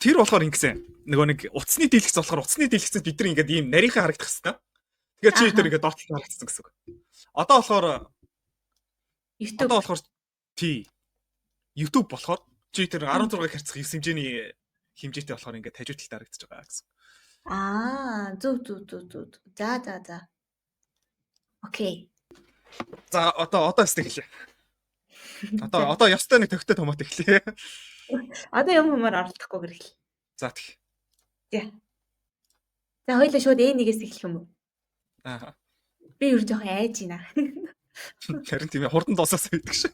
Тэр болохоор ингэсэн. Нөгөө нэг утасны дийлгэц болохоор утасны дийлгэцэнд бид нар ингээд ийм нарийнхан харагдах хэвээр. Тэгэхээр чи тэр ингээд доотлол харагдсан гэсэн үг. Одоо болохоор YouTube. Одоо болохоор тий. YouTube болохоор чи тэр 16 харьцах 9 хэмжээний хэмжээтэй болохоор ингээд хажуу талд харагдаж байгаа гэсэн. Аа, зөв зөв зөв зөв. За за за. Окей. За одоо өстэй хэлье. Одоо ёстой нэг төгтөө томот эхлэе. Одоо юм юмар оролдохгүй гэрэл. За тэг. За. За хоёлаа шууд Э1-ээс эхлэх юм уу? Аа. Би ер нь жоохон айж байна. Харин тийм ээ, хурдан дуусаас байдаг шээ.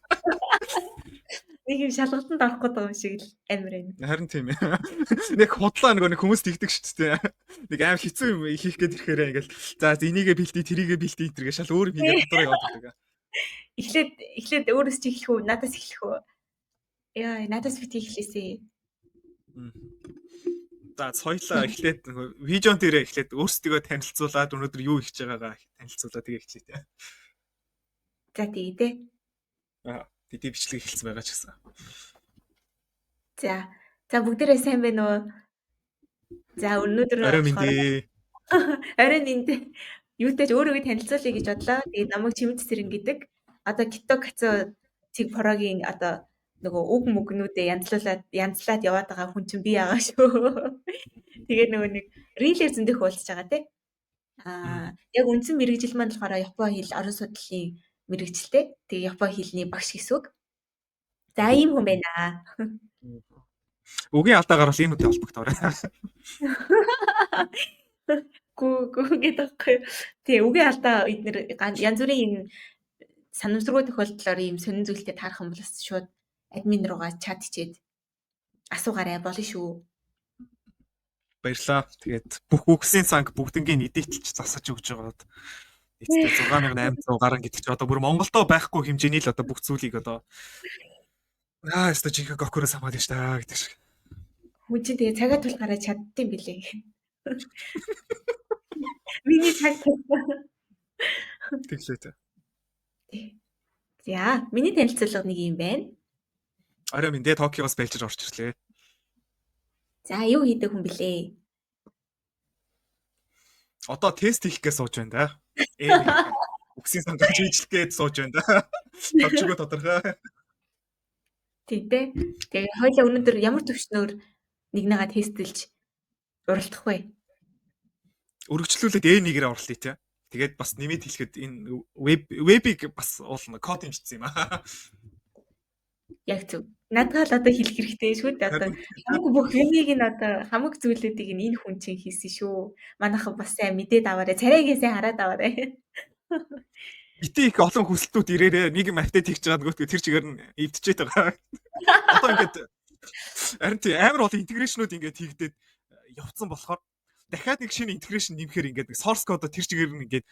Нэг юм шалгалтанд орох гэдэг юм шиг л амар байна. Харин тийм ээ. Нэг худлаа нөгөө нэг хүмүүс тэгдэг шүү дээ. Нэг аим хэцүү юм хийх гээд ирэхээр ингээл за энийгээ бэлтий, тэрийгээ бэлтий энэ шал өөр юм хийгээд дотроо яваад байдаг. Эхлээд өөрөөс чи эхлэх үү, надаас эхлэх үү? Яа, надаас бити эхлээсэй. За соёлоо эхлээд нөгөө вижн дээрээ эхлээд өөрсдийгөө танилцуулаад өнөөдөр юу хийж байгаагаа танилцуулаад тэгээ эхлэе те. За тэгээ те. Аа, тэдний бичлэг эхэлсэн байгаа ч гэсэн. За. За бүгдээрээ сайн байна уу? За өнөөдөр орой мэндээ. Орой мэндээ. Юутай ч өөрийгөө танилцуулъя гэж бодлоо. Тэгээд намайг Чимэд Цэрэн гэдэг. Одоо Кито Кацо цэг прогийн одоо нөгөө үг мөгнүүдээ янзлаад яваад байгаа хүн чинь би байгаа шүү. Тэгээд нөгөө нэг рилээр зөндөх уулзж байгаа тий. Аа, яг үндсэн мэргэжил маань болохоор Япон хэл орон судлалын мэргэжилтэй. Тэгээ Япон хэлний багш гэсэн үг. За ийм хүн байна. Үгийн алдаа гарвал энэ хүнтэй холбогдоорой. Гүү гүү гэдэг байхгүй. Тэгээ үгийн алдаа эднэр янз бүрийн юм санамсаргүй тохиолдлоор ийм сонин зүйлтэй таарах юм бол бас шууд админ руугаа чат хичээд асуугаарай болно шүү. Баярлалаа. Тэгээд бүх үгсийн санг бүгднгийн эдитэлж засаж өгч байгаад эцэстээ 6800 гарan гэдэг чи одоо бүр Монголдо байхгүй хэмжээний л одоо бүх зүйлийг одоо аа өстө жинхэнэ Гокуроос хамаад байна шүү дээ гэдэг шиг. Хүн чинь тэгээ цагаа тул гараад чаддсан билээ. Миний цаг тулсан. Тэглээ тэ. За, миний танилцуулга нэг юм байна. Орой минь дээ Токиогоос бэлжиж орж ирлээ. За, юу хийдэг хүн блэ? Одоо тест хийх гэж сууж байна да. Үгсийн сангач хийжлэх гэж сууж байна да. Товчгоо тодорхой. Тийм дээ. Тэгээ хоёлаа өнөөдөр ямар төвшнөөр нэгнийгаа тестэлж уралдах вэ? Өргөжлүүлээд Э1-ээр орлоо тий. Тэгээд бас нэмээд хэлэхэд энэ вебийг бас уулна код хэмжсэн юм аа. Яг зөв. Надгаа л одоо хэлэх хэрэгтэй шүү дээ. Одоо хамаг бүх юмыг нь одоо хамаг зүйлүүдийг нь энэ хүн чинь хийсэн шүү. Манайхан бас сайн мэдээд аваарай. Царайгээ сайн хараад аваарай. Бити их олон хүсэлтүүд ирээрээ нэг юм апдейт хийж байгаа нөгөөдгөө тэр чигээр нь эвдчихэд байгаа. Одоо ингээд харин тий амар олон интеграшнууд ингээд хийгдээд явцсан болохоор дахиад нэг шинэ интеграшн нэмэхээр ингээд нэг source code тэр чигээр нь ингээд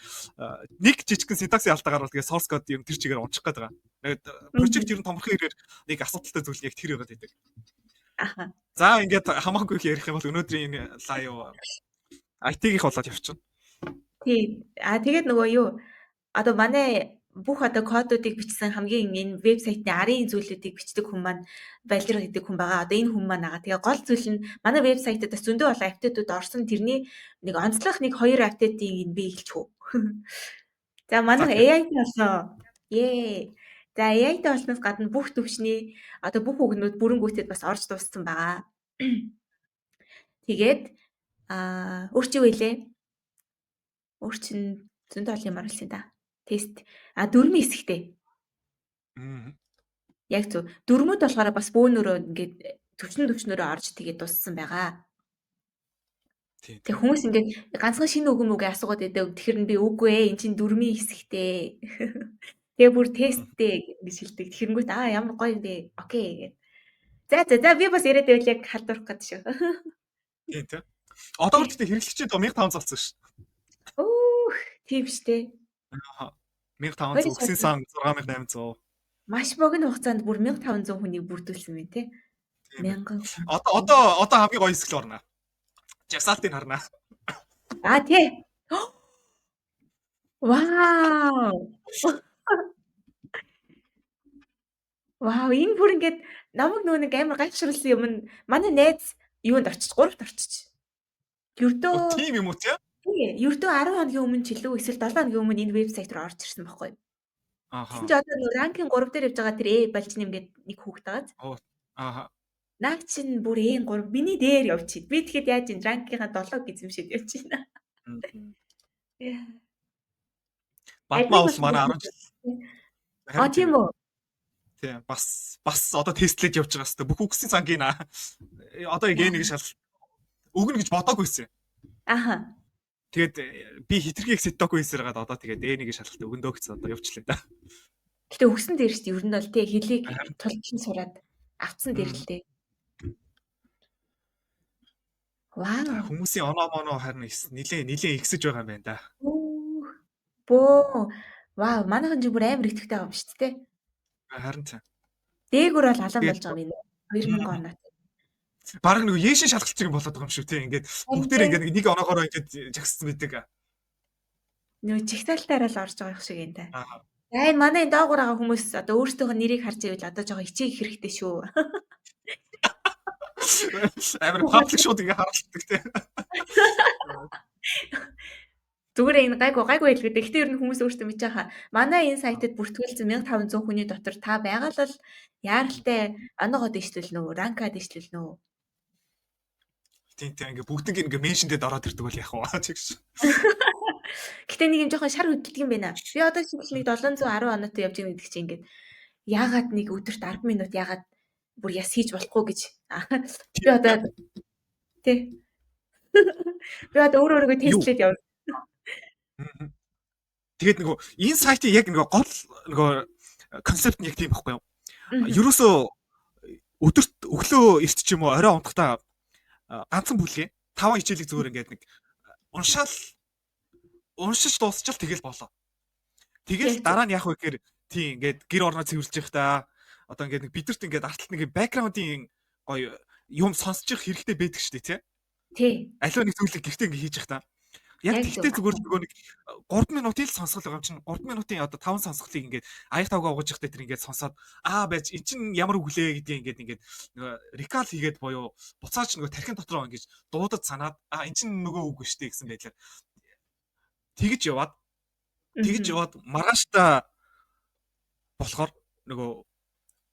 нэг жижигхэн синтаксийн алдаа гарвал тэгээд source code ер нь тэр чигээр унчих гээд байгаа. Тэгээд project ер нь томорхон ирээр нэг асуудалтай зүйл нь яг тэр байгаад байдаг. Аха. За ингээд хамаагүй их ярих юм бол өнөөдрийн энэ live IT-гийнх болоод явчихна. Тий. А тэгээд нөгөө юу одоо манай бүх одоо кодуудыг бичсэн хамгийн энэ вебсайтны арын зүйлүүдийг бичдэг хүн маань Балер гэдэг хүн байгаа. Одоо энэ хүн маань байгаа. Тэгээ гол зүйл нь манай вебсайтад бас зөндөө олон апдейтууд орсон. Тэрний нэг онцлог нэг хоёр апдейтыг нь би хэлчих үү. За манай AI-тай болсон. Ее. За AI-тай болсноос гадна бүх төвшний одоо бүх үгнүүд бүрэн гүйцэд бас орж дууссан байгаа. Тэгээд аа өөр чи юу вэ? Өөр чин зөндөө олон юм оруулсан да. Тест. А дөрмийн хэсэгтэй. Яг зөв. Дөрмүүд болохоор бас бөөнөрөө ингээд төвчнөрөө орж тэгээд дууссан байгаа. Тийм. Тэг хүмүүс ингээд ганцхан шинэ үг юм уу гэж асуугаад байдаг. Тэгэхээр нь би үгүй ээ. Эн чинь дөрмийн хэсэгтэй. Тэгээ бүр тесттэй гэж хэлдэг. Тэгэхэнгүүт аа ямар гоё юм бэ. Окей гэд. За за за би бас яриад байвал яг халдварх гээд шүү. Тийм тийм. Одоо гэхдээ хэрэглэгчид 1500 болсон шүү. Өөх тийм штэ. 1500 үгсийн сан 6800. Маш богино хугацаанд бүр 1500 хүнийг бүрдүүлсэн байна те. Мянган. Одоо хамгийн гоё хэсэг л орно. Жагсаалтыг харна. А тий. Вау. Вау, энэ бүр ингээд намайг нөгөө нэг амар гайхшруулсан юм нь манай найз Юунд орчиж 3-т орчиж. Ердөө тийм юм уу те? Тий, ердөө 10 хоногийн өмнө ч илүү эсвэл 7 хоногийн өмнө энэ вебсайт руу орж ирсэн байхгүй юу? Тэгсэн Аха. чи одоо нөгөө ranking 3 дээр явж байгаа тэр Э болж нэм гээд нэг хүүхэд байгааз. Оо. Аха. Наад чинь бүр Э3 миний дээр явчих. Би тэгэхэд яаж энэ ranking-аа 7 эзэмшээд явж байна. Бадмаа ус манай 10 жил. А тийм үү? Тийм бас одоо тестлээд явж байгаа хэвээр бүх үгсийн сангийн одоо яг нэг шал өгнө гэж бодоагүй байсан. Аха. Тэгээд би хитрхи их сетоку хийсээр гад одоо тэгээд Э1-ийн шалгалт өгөндөө гэсэн одоо явчлаа да. Гэтэ өгсөн дээр шүү дээ. Ер нь бол тий хэлийг тулчин сураад авцсан дээр л дээ. Вау. Хүмүүсийн оноо моноо харин нилээ ихсэж байгаа юм байна да. Бөө. Вау, манайхан ч бүр амар идэвхтэй байгаа юм шүү дээ. Харин тийм. Дээгүр бол алан болж байгаа юм 2000 оноо. Бараг нэг Есүс шалгалт юм болоод байгаа юм шүү тий. Ингээд бүгдээр ингээд нэг оноогоороо ингээд жагссан байдаг. Нөө чигталтаараа л орж байгаа юм шиг юм та. За энэ манай энэ доогуур байгаа хүмүүс одоо өөрсдийнхөө нэрийг харж ивэл одоо жоохон хичээх хэрэгтэй шүү. Амар паблик шууд ингээ харуулдаг тий. Зүгээр энэ гайгүй гайгүй хэлгээд. Гэхдээ ер нь хүмүүс өөрсдөө мэдж байгаа. Манай энэ сайтад бүртгүүлсэн 1500 хүний дотор та байгаа л яаралтай оноогоо дэвшлүүлнэ үү, ранкаа дэвшлүүлнэ үү? Тийм тийм ингээ бүгднийг ингээ меншндэд ороод ирдэг бол яах вэ тэгш. Гэтэ нэг юм жоохон шар хөдөлдөг юм байна. Би одоо шийдэл нэг 710 оноотой явж байгаа гэдэг чинь ингээд яагаад нэг өдөрт 10 минут яагаад бүр яс хийж болохгүй гэж. Би одоо тий. Би одоо өөр өөрийгөө тестлээд явна. Тэгээд нөгөө энэ сайтын яг нөгөө гол нөгөө концепт нь яг тийм байхгүй юу? Ерөөсөө өдөрт өглөө эрт ч юм уу орой унтахдаа ганцхан бүлгээ 5 хичээлийг зүгээр ингээд нэг уншаал уншиж дуусчаал тэгэл болоо. Тэгэл дараа нь яах вэ гэхээр тийм ингээд гэр орноо цэвэрлж явах та одоо ингээд нэг бидэрт ингээд арталт нэг бэкграундын гоё юм сонсож явах хэрэгтэй байдаг шүү дээ тий. Тий. Аливаа нэг зүйлийг гэртээ ингээд хийж явах та. Яг тэгтээ зүгээр нөгөө нэг 3 минутын л сонсгол байгаа юм чинь 3 минутын одоо 5 сонсголыг ингээд аяг тавгаа угаж явахдаа тэр ингээд сонсоод аа байж эн чинь ямар үг лээ гэдгийг ингээд ингээд нөгөө рекал хийгээд буюу буцаач нөгөө тархин дотроо ингээд дуудаж санаад аа эн чинь нөгөө үг шүү дээ гэсэн байдлаар тэгж яваад маргааштай болохоор нөгөө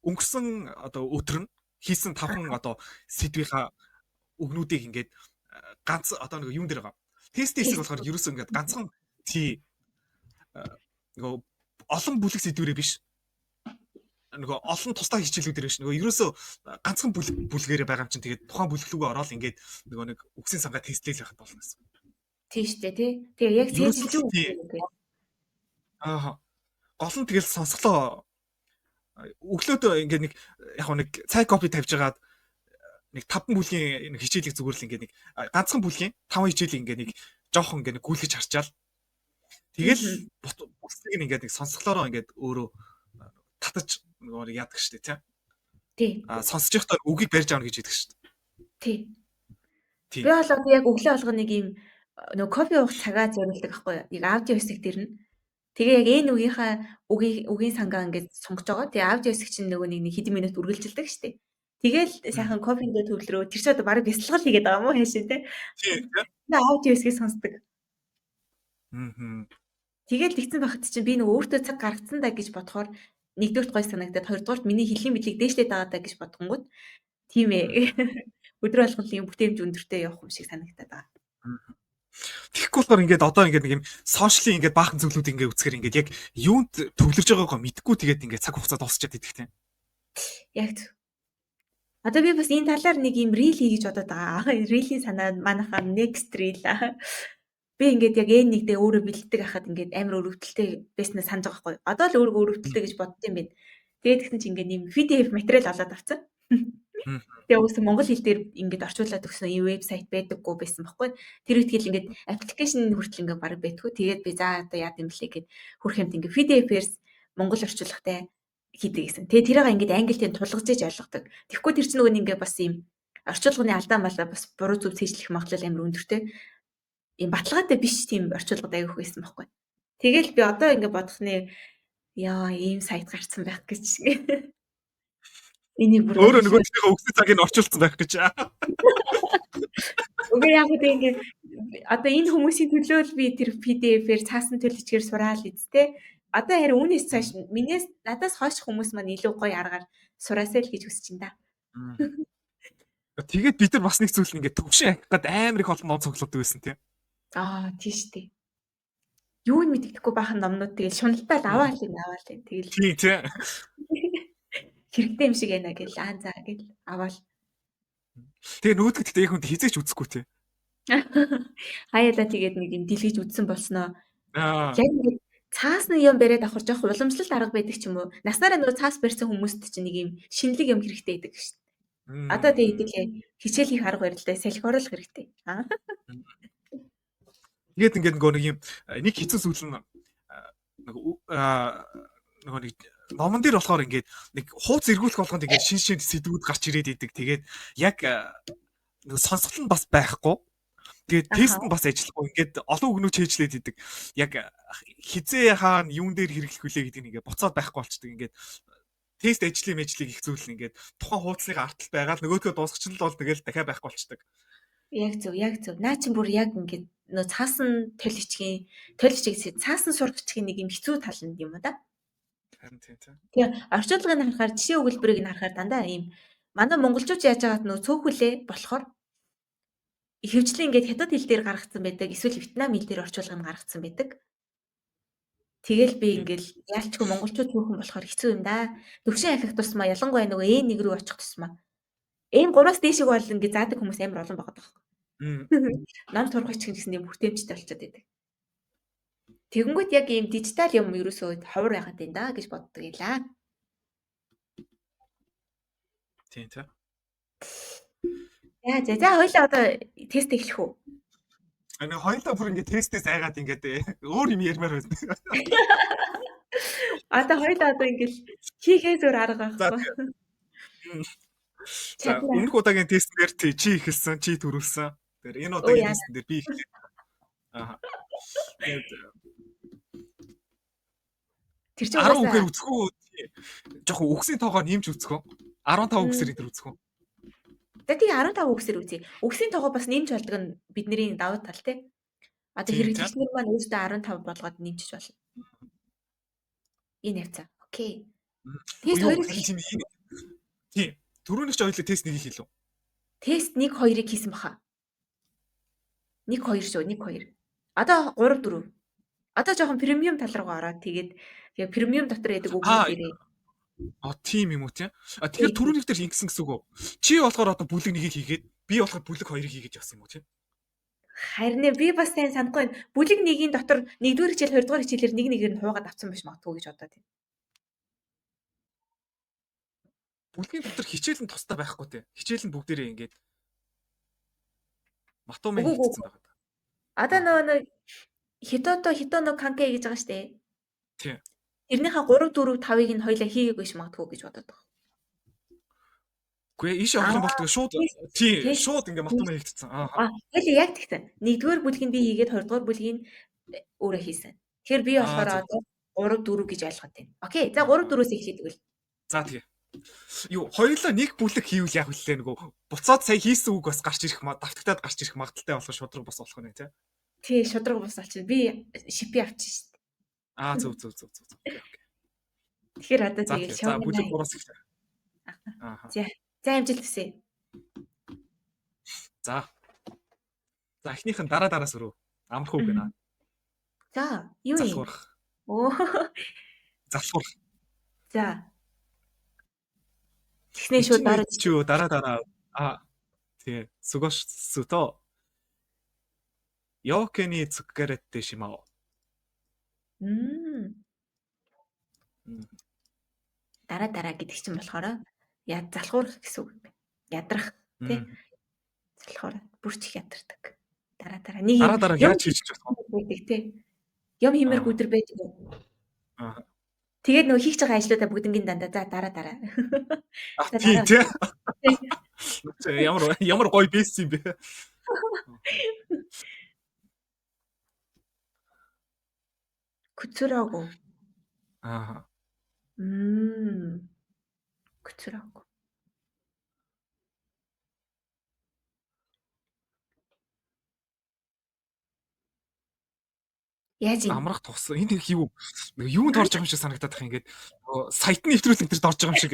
өнгөрсөн одоо өдөр нь хийсэн тавхан одоо сэдвийнхаа үгнүүдийг ингээд ганц одоо нөгөө юм дээр байгаа. Тестийн хэсэг болохоор ерөөсөө ингээд ганцхан тий нөгөө олон бүлэг сэдвэрээ биш. Нөгөө олон тусдаа хичээлүүдээр биш. Нөгөө ерөөсөө ганцхан бүлгээрээ байгаа юм чинь тэгээд тухайн бүлэг рүүгээ ороод ингээд нөгөө нэг үгсийн сангаа тестлээл байхад болно гэсэн. Тийм шүү дээ тий. Тэгээ яг цээжилж үг гэдэг. Аа. Гол нь тэгэл сонсголоо өглөөдөө ингээд нэг яг нэг цай кофе тавьж агаад нэг 5 бүлгийн нэг хичээлийг зүгээр л ингээд нэг ганцхан бүлгийн 5 хичээлийг ингээд нэг жоохон ингээд нэг гүйлгэж харчаал. Тэгэл бусдыг нь ингээд нэг сонсголоороо ингээд өөрөө татаж нөгөө яадаг шүү дээ тий. Тий. А сонсож байхдаа үгийг барьж аавна гэж хэлдэг шүү дээ. Тий. Би бол одоо яг өглөө болгоно нэг юм нөгөө кофе уух цагаа зориулдаг байхгүй юу? Яг аудио хэсэг дээр нь. Тэгээ яг энэ үгийнхаа үгийн сангаа ингээд сонгож байгаа. Тэгээ аудио хэсэг чинь нөгөө нэг хэдэн минут үргэлжилдэг шүү дээ. Тэгэл сайхан кофендээ төвлөрөө тэр чинь одоо бараг бясалгал хийгээд байгаа юм уу хайшин те. Тийм. Тэгээ аудио хэсгийг сонсдог. Аа. Тэгэл тэгсэн байхад чинь би нөгөө өөртөө цаг гаргацсан даа гэж бодохоор нэгдүгürt гой санагдаад хоёрдугаарт миний хэлхийн мэдлэг дээшлээд байгаа даа гэж бодгонгууд тийм ээ. Өдөр болгон юм бүтээмж өндөртэй явах юм шиг санагдаад байгаа. Тэгэхгүй болохоор ингээд одоо ингээд нэг юм сошиалын ингээд баахан зүйлүүд ингээд үзэхээр ингээд яг юунд төвлөрж байгаагаа мэдэхгүй тэгээд ингээд цаг хугацаа дуусчихэд идэх тийм. Яг зөв. Одоо би бас энэ талаар нэг юм reel хий гэж бодоод байгаа. Reel-ийн санаа манайхаа next reel. Би ингээд яг N1 дээр өөрөө бэлддэг байхад ингээд амар өрөвдөлтэй байснаа санаж байгаа байхгүй. Одоо л өөрөө өрөвдөлтэй гэж бодд юм байна. Тэгээд тэгсэн чинь ингээд юм PDF материал олоод авцсан. Тэгээ угсаа монгол хэл дээр ингээд орчуулад өгсөн ийм вебсайт байдаггүй байсан байхгүй. Тэр үед тэгэл ингээд аппликейшн хүртэл ингээд бараг байдгүй. Тэгээд би за одоо яад юм блэ гэд хөрх юмт ингээд PDF-ээр монгол орчуулгатай хийдэг гэсэн. Тэгээ тэрийг ингээд англи хэлээр тулгаж иж ойлгодог. Тэгэхгүй тэр чинь нөгөө ингээд бас ийм орчуулгын алдаа малаа бас буруу зөв цээжлэх магадлал амар өндөртэй. Ийм баталгаатай биш тийм орчуулгад аяг их байсан байхгүй. Тэгэл би одоо ингээд бодох нэ яа ийм сайт гарцсан байх гэж. Энийг бүр Өөрөө нөгөө тэрийнхээ өгсөн цагийг орчуулсан байх гэж. Үгүй яг үү ингээд одоо энэ хүмүүсийн төлөө л би тэр PDF-ээр цаасан төлөвчгээр сураал эцтэй. Одоо харин үүнээс цааш минээс надаас хойш хүмүүс маань илүү гоё аргаар сураасай л гэж хүсэж байна да. Тэгээд бид нар бас нэг зүйл ингээд төвшин ахих гээд амар их олон ном цуглуулдаг байсан тийм. Аа тийш тий. Юу нь мэддэхгүй бахан номнууд тэгэл шуналтай л аваал юм аваал юм. Тэгэл тий тий. Хэрэгтэй юм шиг байна гэл аа за гэл аваал. Тэгээ нүүдэгт гэхдээ яг хүнд хизээч үзэхгүй тий. Хаяалаа тэгээд нэг юм дэлгэж үзсэн болсноо. Яг ингээд цаасны юм бариад авахар жоох уламжлалт арга байдаг ч юм уу. Наснараа нөгөө цаас барьсан хүмүүст чинь нэг юм шинэлэг юм хэрэгтэй байдаг шүү дээ. Одоо тэгээ хэдүүлээ хичээл хийх арга барилдаа салхи оруулах хэрэгтэй. Тэгээд ингээд нөгөө нэг юм нэг хэцүү зүйл нь нөгөө нэг номон дээр болохоор ингээд нэг хууц эргүүлэх болгонд ингээд шин шин сэдвүүд гарч ирээд идэг. Тэгээд яг нөгөө сонсгол нь бас байхгүй. Тэгээд тест нь бас ажиллахгүй. Ингээд олон үгнүүд чэйжлээд идэг. Яг хизээ хаана юун дээр хэрэглэх вүлээ гэдэг нь ингээд буцаад байхгүй болчдөг. Ингээд тест ажлын мэжлийг их зүйл нь ингээд тухайн хууцныхаа арталт байгаа л нөгөөдгөө дуусгачин л бол тэгэл дахиад байхгүй болчдөг. Яг зөв, яг зөв. Наа чин бүр яг ингээд нөө цаасан толичгийн толичиг цаасан сургачгийн нэг юм хэцүү тал нь юм да. Харин тийм тийм. Тэгээ орчуулгыг нь харахаар жишээ өгүүлбэрийг нь харахаар дандаа ийм манай монголчууд яаж байгаад нөө цөөхүлээ болохоор ихэвчлэн ингээд хятад хэл дээр гаргацсан байдаг эсвэл вьетнам хэл дээр орчуулга нь гаргацсан байдаг. Тэгэл би ингээл яалчгүй монголчууд цөөхөн болохоор хэцүү юм да. Төвшин ахих тусмаа ялангуяа нөгөө N1 рүү очих тусмаа N3-аас дээшиг бол ингээд заадаг хүмүүс амар олон байгаа байхгүй. Ном сурах ч гэсэн юм хүртээмжтэй болчиход байдаг. Тэгэнгүүт яг ийм дижитал юм ерөөсөө ховор байгаад байна да гэж боддог юм. Тийм тийм. За за за хоёлаа одоо тест эхлэх үү? Ани хоёлаа бүр ингээд тестээс айгаад ингээд өөр юм ярмаар байна. Одоо хоёлаа одоо ингээд хийхээ зур арга байхгүй. За өмнөх удаагийн тестэн дээр чи эхэлсэн, чи төрүүлсэн. Тэгэхээр энэ удаагийн тестэн дээр би эхлэв. Аа. Тэгээд тэр чинь 10 үгээр үзэх үү? Жохон үгсийн тоогоор нэмж үзэх үү? 15 үгсээр энэ үзэх үү? За тэгээ 15 үгсээр үзье. Үгсийн тоогоо бас нэмж болдог нь бидний давуу тал тий. Одоо хэрэглэгч нар маань өөрсдөө 15 болгоод нэмчих болно. Энэ явцаа. Окей. Тест 2-ыг тийм. Түрүүний чи хоёулаа тест 1-ийг хийлүү. Тест 1 2-ыг хийсэн баха. 1 2 шүү 1 2. Одоо 3 4. Одоо жоохон премиум тал руугаа ороод тэгээд яг премиум дотор яадаг үгнүүд дээрээ. А тийм юм уу тийм. А тэгэхээр түрүүний дээр ингэсэн гэсэн үг үү? Чи болохоор одоо бүлэг 1-ийг хийгээд би болохоор бүлэг 2-ыг хийгээд явсан юм уу тийм? Харин би бас сайн санахгүй байна. Бүлэг 1-ийн дотор 1-р хичээл 2-р хичээлээр нэг нэгээр нь хуваагаад авсан байж магадгүй гэж бодоод байна. Бүлгийн дотор хичээл нь тусдаа байхгүй тийм. Хичээл нь бүгдээрээ ингээд матумен хийгдсэн байгаа. Одоо нөгөө нэг хитото хитоно канкэ гэж байгаа штэ. Тийм. Тэрнийхээ 3 4 5-ыг нь хоёлаа хийгээгүй ш магадгүй гэж бодоод байгаа. Үгүй ээ, ийшээ орох юм бол тэгээ шууд тий, шууд ингээ матумен хийгдсэн. Аа. Хоёлаа яг тэгсэн. 1-р бүлгийг би хийгээд 2-р бүлгийг өөрөө хийсэн. Тэгэхээр би болохоор одоо 3 4 гэж ойлгоод байна. Окей. За 3 4-өөс эхлэе тэгвэл. За тэгээ. Юу, хоёулаа нэг бүлэг хийвэл яг үлээ нөгөө буцаад сая хийсэн үг бас гарч ирэх давтагтаад гарч ирэх магадaltaй болохоор шудраг бус болох нэ тий. Тий, шудраг бус болчих. Би шипи авчих шүү дээ. Аа зөв зөв зөв зөв. Окей, окей. Тэгэхээр одоо тэгэл шоу. За бүлэг 3-аас эхлэе. Аа. За. За амжилт хүсье. За. За эхнийх нь дараа дараас өрөө. Амарх үг гэнэ. За, юу юм? Залхуурах. Оо. Залхуурах. За. Тэгснээ шууд дараа чи юу дараа дараа аа тий сугош суто ёкени цуккаретте шимао. Дараа дараа гэдэг чинь болохоор яа залхуурах гэсэн үг юм байна. Ядрах тий. Залхуур бүрч их ядардаг. Дараа дараа нэг дараа дараа яаж хийж болох вэ тий. Юм хиймэр өдөр байдаг уу? Аа. Тэгээд нөгөө хийх байгаа ажлуудаа бүгднгийн дандаа за дараа дараа. За тий тий. Ямар ямар гоё бэс юм бэ. Күцүраагүй. Аа. Күцүраагүй. Яаж юм? Амрах тус. Энэ их юу? Нэг юунд орж байгаа юм шиг санагдаад байх ингээд нөгөө сайтны нэвтрүүлэг дээр орж байгаа юм шиг.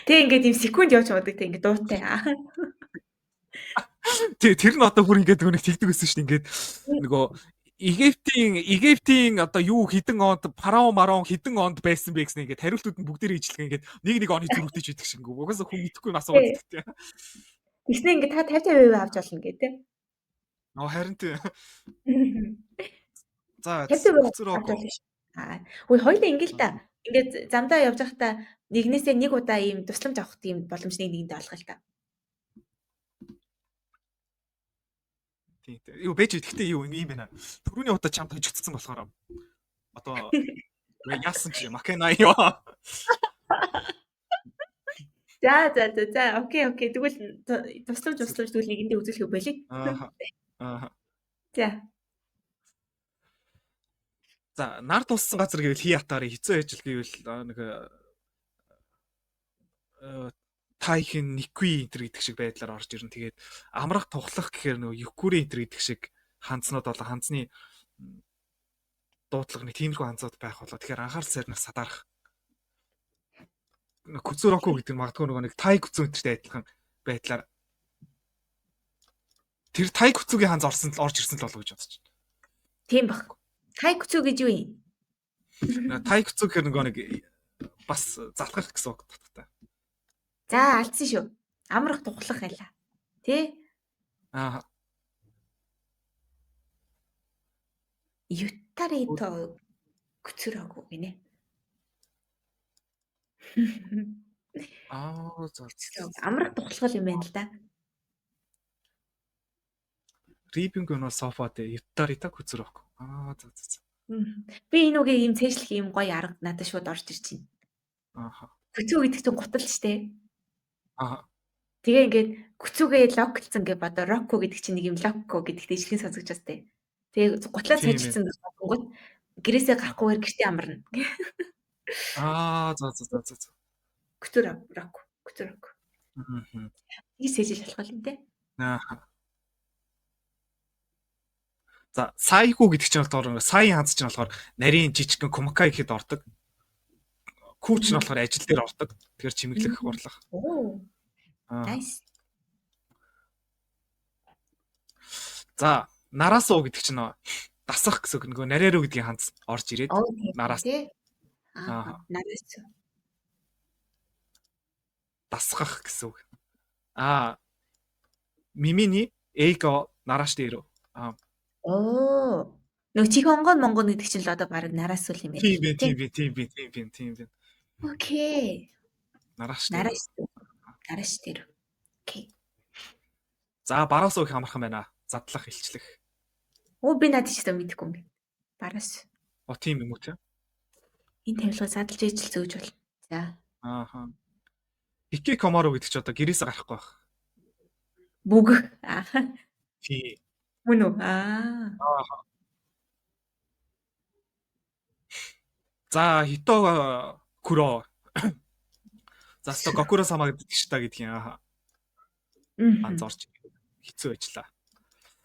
Тэг ингээд юм секунд явж явдаг тэг ингээд дуутай. Тэг тэр нь одоо бүр ингээд нөгөө нэг тэгдэг байсан шүү дээ. Ингээд нөгөө Египтийн одоо юу хэдэн онд фараон марон хэдэн онд байсан бэ гэсэн ингээд хариултууд нь бүгдээрээ ижлэх ингээд нэг нэг оны зөрүүтэй ч идэх шиг ингээд угаасаа хүн мэдэхгүй юм асууад идэх тийм. Тэгснэ ингээд та 50 50% авч болно гэх тийм. Оо харин тийм. За 50% Күцүроко. авч болно шүү. Аа. Үгүй хоёлаа ингээд л та. Ингээд замдаа явж байхдаа нэгнээсээ нэг удаа ийм тусламж авах тийм боломж нэг нэгэндээ олох л та. Тийм тийм. Юу бэж гэхдээ юу юм бэ нэ. Түрүүний удаа чамд хожигдсон болохоор одоо яасан чи Макена ёо. За за за за окей окей. Тэгвэл тусламж тусламж тэгвэл нэгэндээ үзүүлэх болиё. Аа. Аа. За. За нар туссан газар гэвэл хий атаарэ хэцүү ажил гэвэл нэг тайхин никви энтер гэдэг шиг байдлаар орж ирнэ. Тэгээд амрах тухлах гэхээр нөгөө юкури энтер гэдэг шиг ханцнууд болоо ханцны дуудлага нэг тиймэрхүү ханцууд байх болоо. Тэгэхээр анхаарал сарнах садарах. Күцүроку гэдэг нь магадгүй нөгөө нэг тай күцүү энтертэй адилхан байдлаар тэр тай күцүүгийн ханц орсон л орж ирсэн л болов гэж бодож байна. Тийм баг. Тай күцүү гэж юу юм? Тай күцүү гэхээр нөгөө нэг бас залхах гэсэн үг татгатай. За алдсан шүү. Амрах тухлах байла. Тэ? Аа. Ютарито күцүрөөгүй гинэ. Аа за. Амрах тухлах юм байна л да. Рибинг нь софа дээр ютарита күцүрөөгүй. Аа за за за. Би энэ үгийг ийм цээжлэх ийм гоё арга надад шууд орж ирж байна. Ааха. Күцүү гэдэг чинь гутал штэ. Аа. Тэгээ ингээд күцүүгээ локлцсон гэж бодоо рокко гэдэг чинь нэг юм локко гэдэгт ижлэн сонсогч бас тэ. Тэгээ гутлаа цээжилсэн гэж бодонгууд гэрээсээ гарахгүйгээр гэртээ амарна. Аа за за за за. Күцүү рок, күцүү рок. Аа. Тийг цээжил болох юм те. Аа. За сайхүү гэдэг чинь болохоор сайн ханц чинь болохоор нарийн жижигхэн кумакай гэхэд ордог. Күүч нь болохоор ажил дээр ордог. Тэгэхээр чимэглэх, урлах. Оо. Nice. За, нараасуу гэдэг чинь дасах гэсэн үг нөгөө нарийн рүү гэдгийн ханц орж ирээд нараас. Аа, нараас. Дасгах гэсэн үг. Аа, мимини эго нарааш дээр. Аа. Оо. Нөгөө чих онгон монгон гэдэг чинь л одоо баг нараас үл юм байна. Тийм бэ, тийм бэ, тийм бэ, тийм бэ, тийм бэ. Окей. Нарааш. Нарааш. Нарааш дээр. Окей. За, бараас уу их амархан байна. Задлах, илчлэх. Оо би надад ч гэсэн мэдэхгүй юм бэ. Бараас. Оо тийм юм уу те? Энэ тавилга задлж ижил зөөж бол. За. Ааха. Икки коморо гэдэг чи одоо гэрээсээ гарахгүй байх. Бүгэх. Аа. Тийм. Мөн үү? Аа. Аа. За, хито күро. За, сто гокуро сама гэдэг ш та гэдгийг аа. Ганц орж хэцүү ажиллаа.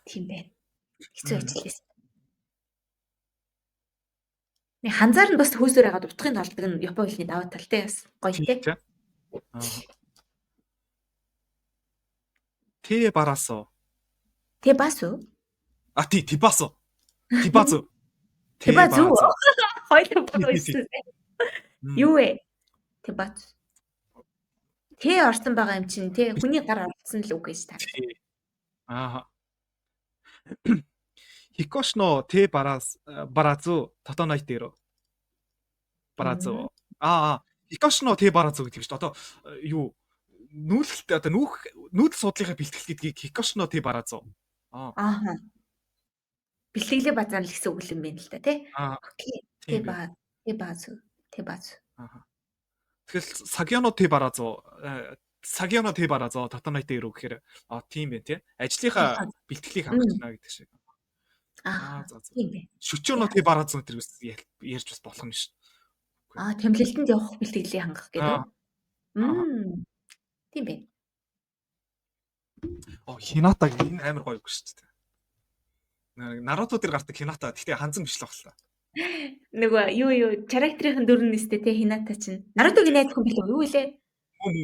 Тийм байна. Хэцүү ажил байсан. Нэг ханзаар нь бас хөөсөр хагаад утгын толдог нь Япон хэлний даваа тал те бас гоё те. Аа. Тэ барасо. Тэ басу? А тий, тибасо. Тибазу. Тибазу. Хоёул болсон. Юу вэ? Тибац. Тэ орсон байгаа юм чинь те хүний гар орсон л үг гэж та. Аа. Хикошно тэ барас баразу тотонойтero. Баразу. Аа, хикошно тэ баразу гэдэг чинь одоо юу нүүлэлт одоо нүүх нүүдэл судлалынхаа бэлтгэл гэдгийг хикошно тэ баразу. Аа. Ааха. Бэлтгэлээ базаана л гэсэн үг юм байна л да тий. Окей. Тэ ба тэ базу тэ базу. Аа. Тэгэхээр сагьяно тэ баразу сагьяно тэ баразу тотонойтero гэхээр а тийм байх тий. Ажлынхаа бэлтгэлийг хангаж байна гэдэг шиг. Аа за за. Тийм байх. Шүчөөнө тэ баразу тэр бас ярьж бас болох юм шин. Аа тэмдэглэлтэнд явах бэлтгэлийг хангах гэдэг. Мм. Тийм байх. Оо Хината энэ амар гоё үг шүү дээ. Наруто дээр гардаг Хината. Гэхдээ ханзан биш л баг л та. Нөгөө юу character-ийн дүр нь өстэй те Хината чинь. Нарутогийн найз хүн билүү? Юу илээ?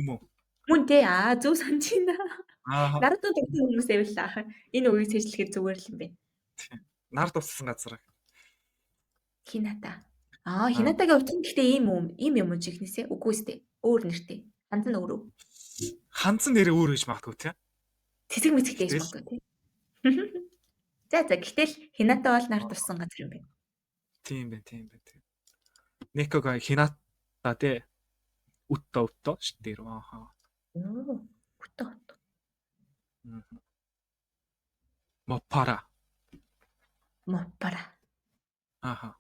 Мөн. Мөн те. Аа зөв санаж байна. Аа. Наруто дуртай хүмүүс байвал энэ үгийг цээжлэхээр зүгээр л юм байна. Нар туссан газар. Хината. Аа Хинатагийн утга нь гэхдээ ийм юм, ийм юм уу жихнээсээ үгүй сте. Өөр нэртэй. Ханз нь өөр үү? Ханз нь нэрээ өөр гэж магадгүй тий. Цэцэг мэцэгтэй гэж магадгүй тий. За гэтэл Хината бол нар туссан газар юм байна. Тийм байна, тийм байна. Тийм. Некога Хината тий. Үтто үтто штэр. Ааха. Үтто үтто. Мопара. Мопара. Ааха.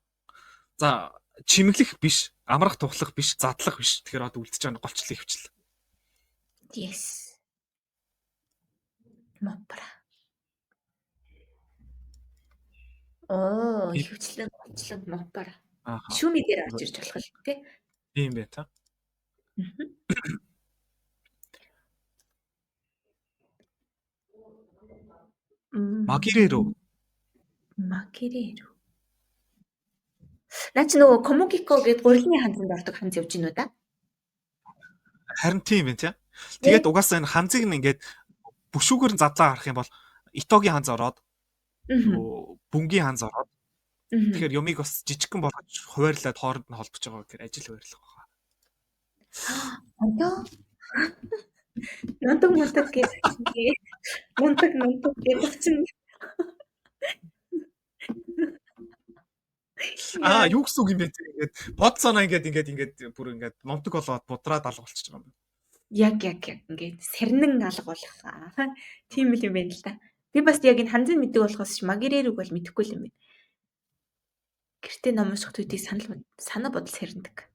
За чимэглэх биш, амрах тухлах биш, задлах биш. Тэгэхээр одоо үлдэж байгаа голчлол хөвчл. Yes. Мопара. Оо, хөвчлэн голчлон мопара. Шүүми дээр орж ирж болох л тий. Тийм байх та. Магирэро. Магирэро. Наа чи нөгөө Комугико гээд гурилны ханзанд ордог ханз явж гинүү да? Харин тийм байх тий. Тэгээд угаасаа энэ ханзыг нь ингээд бүшүүгээр нь задлаа харах юм бол Итогийн ханз ороод нөгөө бөнгийн ханз ороод тэгэхээр юмыг бас жижигхэн болгож хуваарлаад хооронд нь холбож байгаа гэхээр ажил хуваарлах байгаа. Одоо нунтаг мунтаг гэж мунтаг мунтаг гэдэг чинь Аа юу гэсэн үг юм бэ те ингээд бод санаа ингээд ингээд ингээд бүр ингээд нунтаг болоод будраад алга болчихж байгаа юм байна. Яг ингээд сарнин алга болох. Тийм л юм байна л да. Би бас яг энэ ханзын мэддэг болохоос магирэрүг бол мэдэхгүй л юм байна. Гэртээ ном унших төдий санал санаа бодол сэрндэг.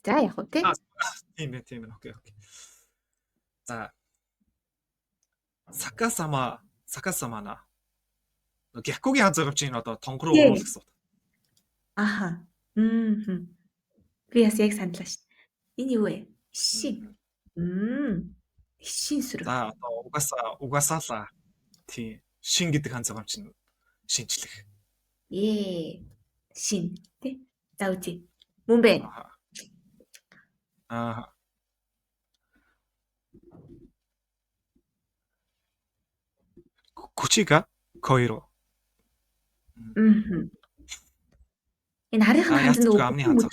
За яг уу тий. Тийм ээ тийм ээ. Окей. За Сакасама сакасамана. Гякугийн ханз байгаа чинь одоо тонгор руу уруул гэсэн үг. Аха. Би бас яг саналаа шүү. Энэ юу вэ? Шин. Шин сүрэг. За одоо угаасаа л тий. Шин гэдэг ханз байгаа чинь шинжлэх. Шин тий. За үзье. Мөн бэ. Аа. Кучига Койро. Энэ харийнхан ханз нөгөө амны ханз.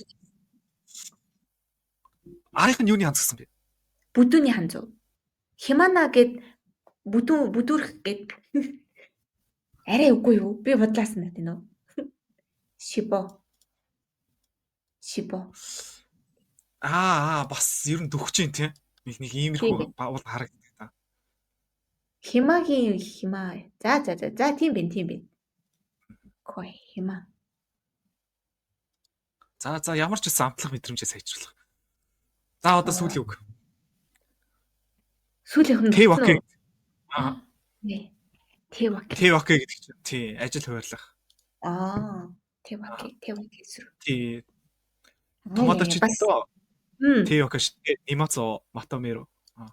Арийнх нь юуны ханз гэсэн бэ? Бүдүүний ханз уу? Химана гэд бүдүүн бүдүүрх гэд арай үгүй юу? Би бодлаасан байна тийм үү? Шибо. Шибо. Аа бас ер нь дөхөж чинь тийм. Нэг иймэрхүү уул харагддаг та. Химагийн химаа. За за за. За тийм бэ, тийм бэ. Кой хима. За за ямар ч гэсэн амтлах мэдрэмжээ сайжруулах. За одоо сүүлийн үг. Сүүлийнх нь Тэваке. Аа. Тэваке. Тэваке гэдэг чинь тий, ажил хуваарлах. Аа, тэваке, тэваке сүр. Тий. Томодочи то тэваке шите нимацо матомеро. Аа.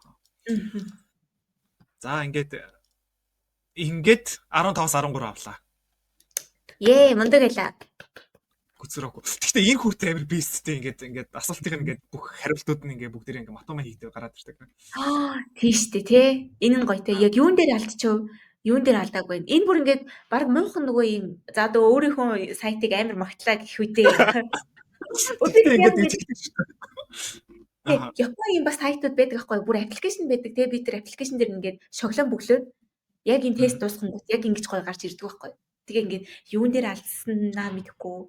За ингээд 15-аас 13 авлаа. Ее, мундаг байлаа. Гүцрөөгүй. Гэхдээ энэ хүрт амир бисттэй ингээд асуултыг ингээд бүх хариултууд нь ингээд бүгдээрээ ингээд матума хийгдээ гараад ирдэг. Аа, тийм штэ тий. Энэ нь гоё те. Яг юун дээр алдчихв? Юун дээр алдаагүй. Энэ бүр ингээд баг муухан нөгөө юм за одоо өөрийнхөө сайтыг амир магтлаа гэх үедээ. Өдөр ингээд тэгдэг шүү дээ. Япон юм бас сайтууд байдаг аахгүй бүр аппликейшн байдаг те. Би тэр аппликейшн дээр ингээд шоглон бөглөөд яг энэ тест дуусгангууд яг ингэж гоё гарч ирдэг байхгүй. Тэгээ ингээд юун дээр алдсанаа мэдэхгүй.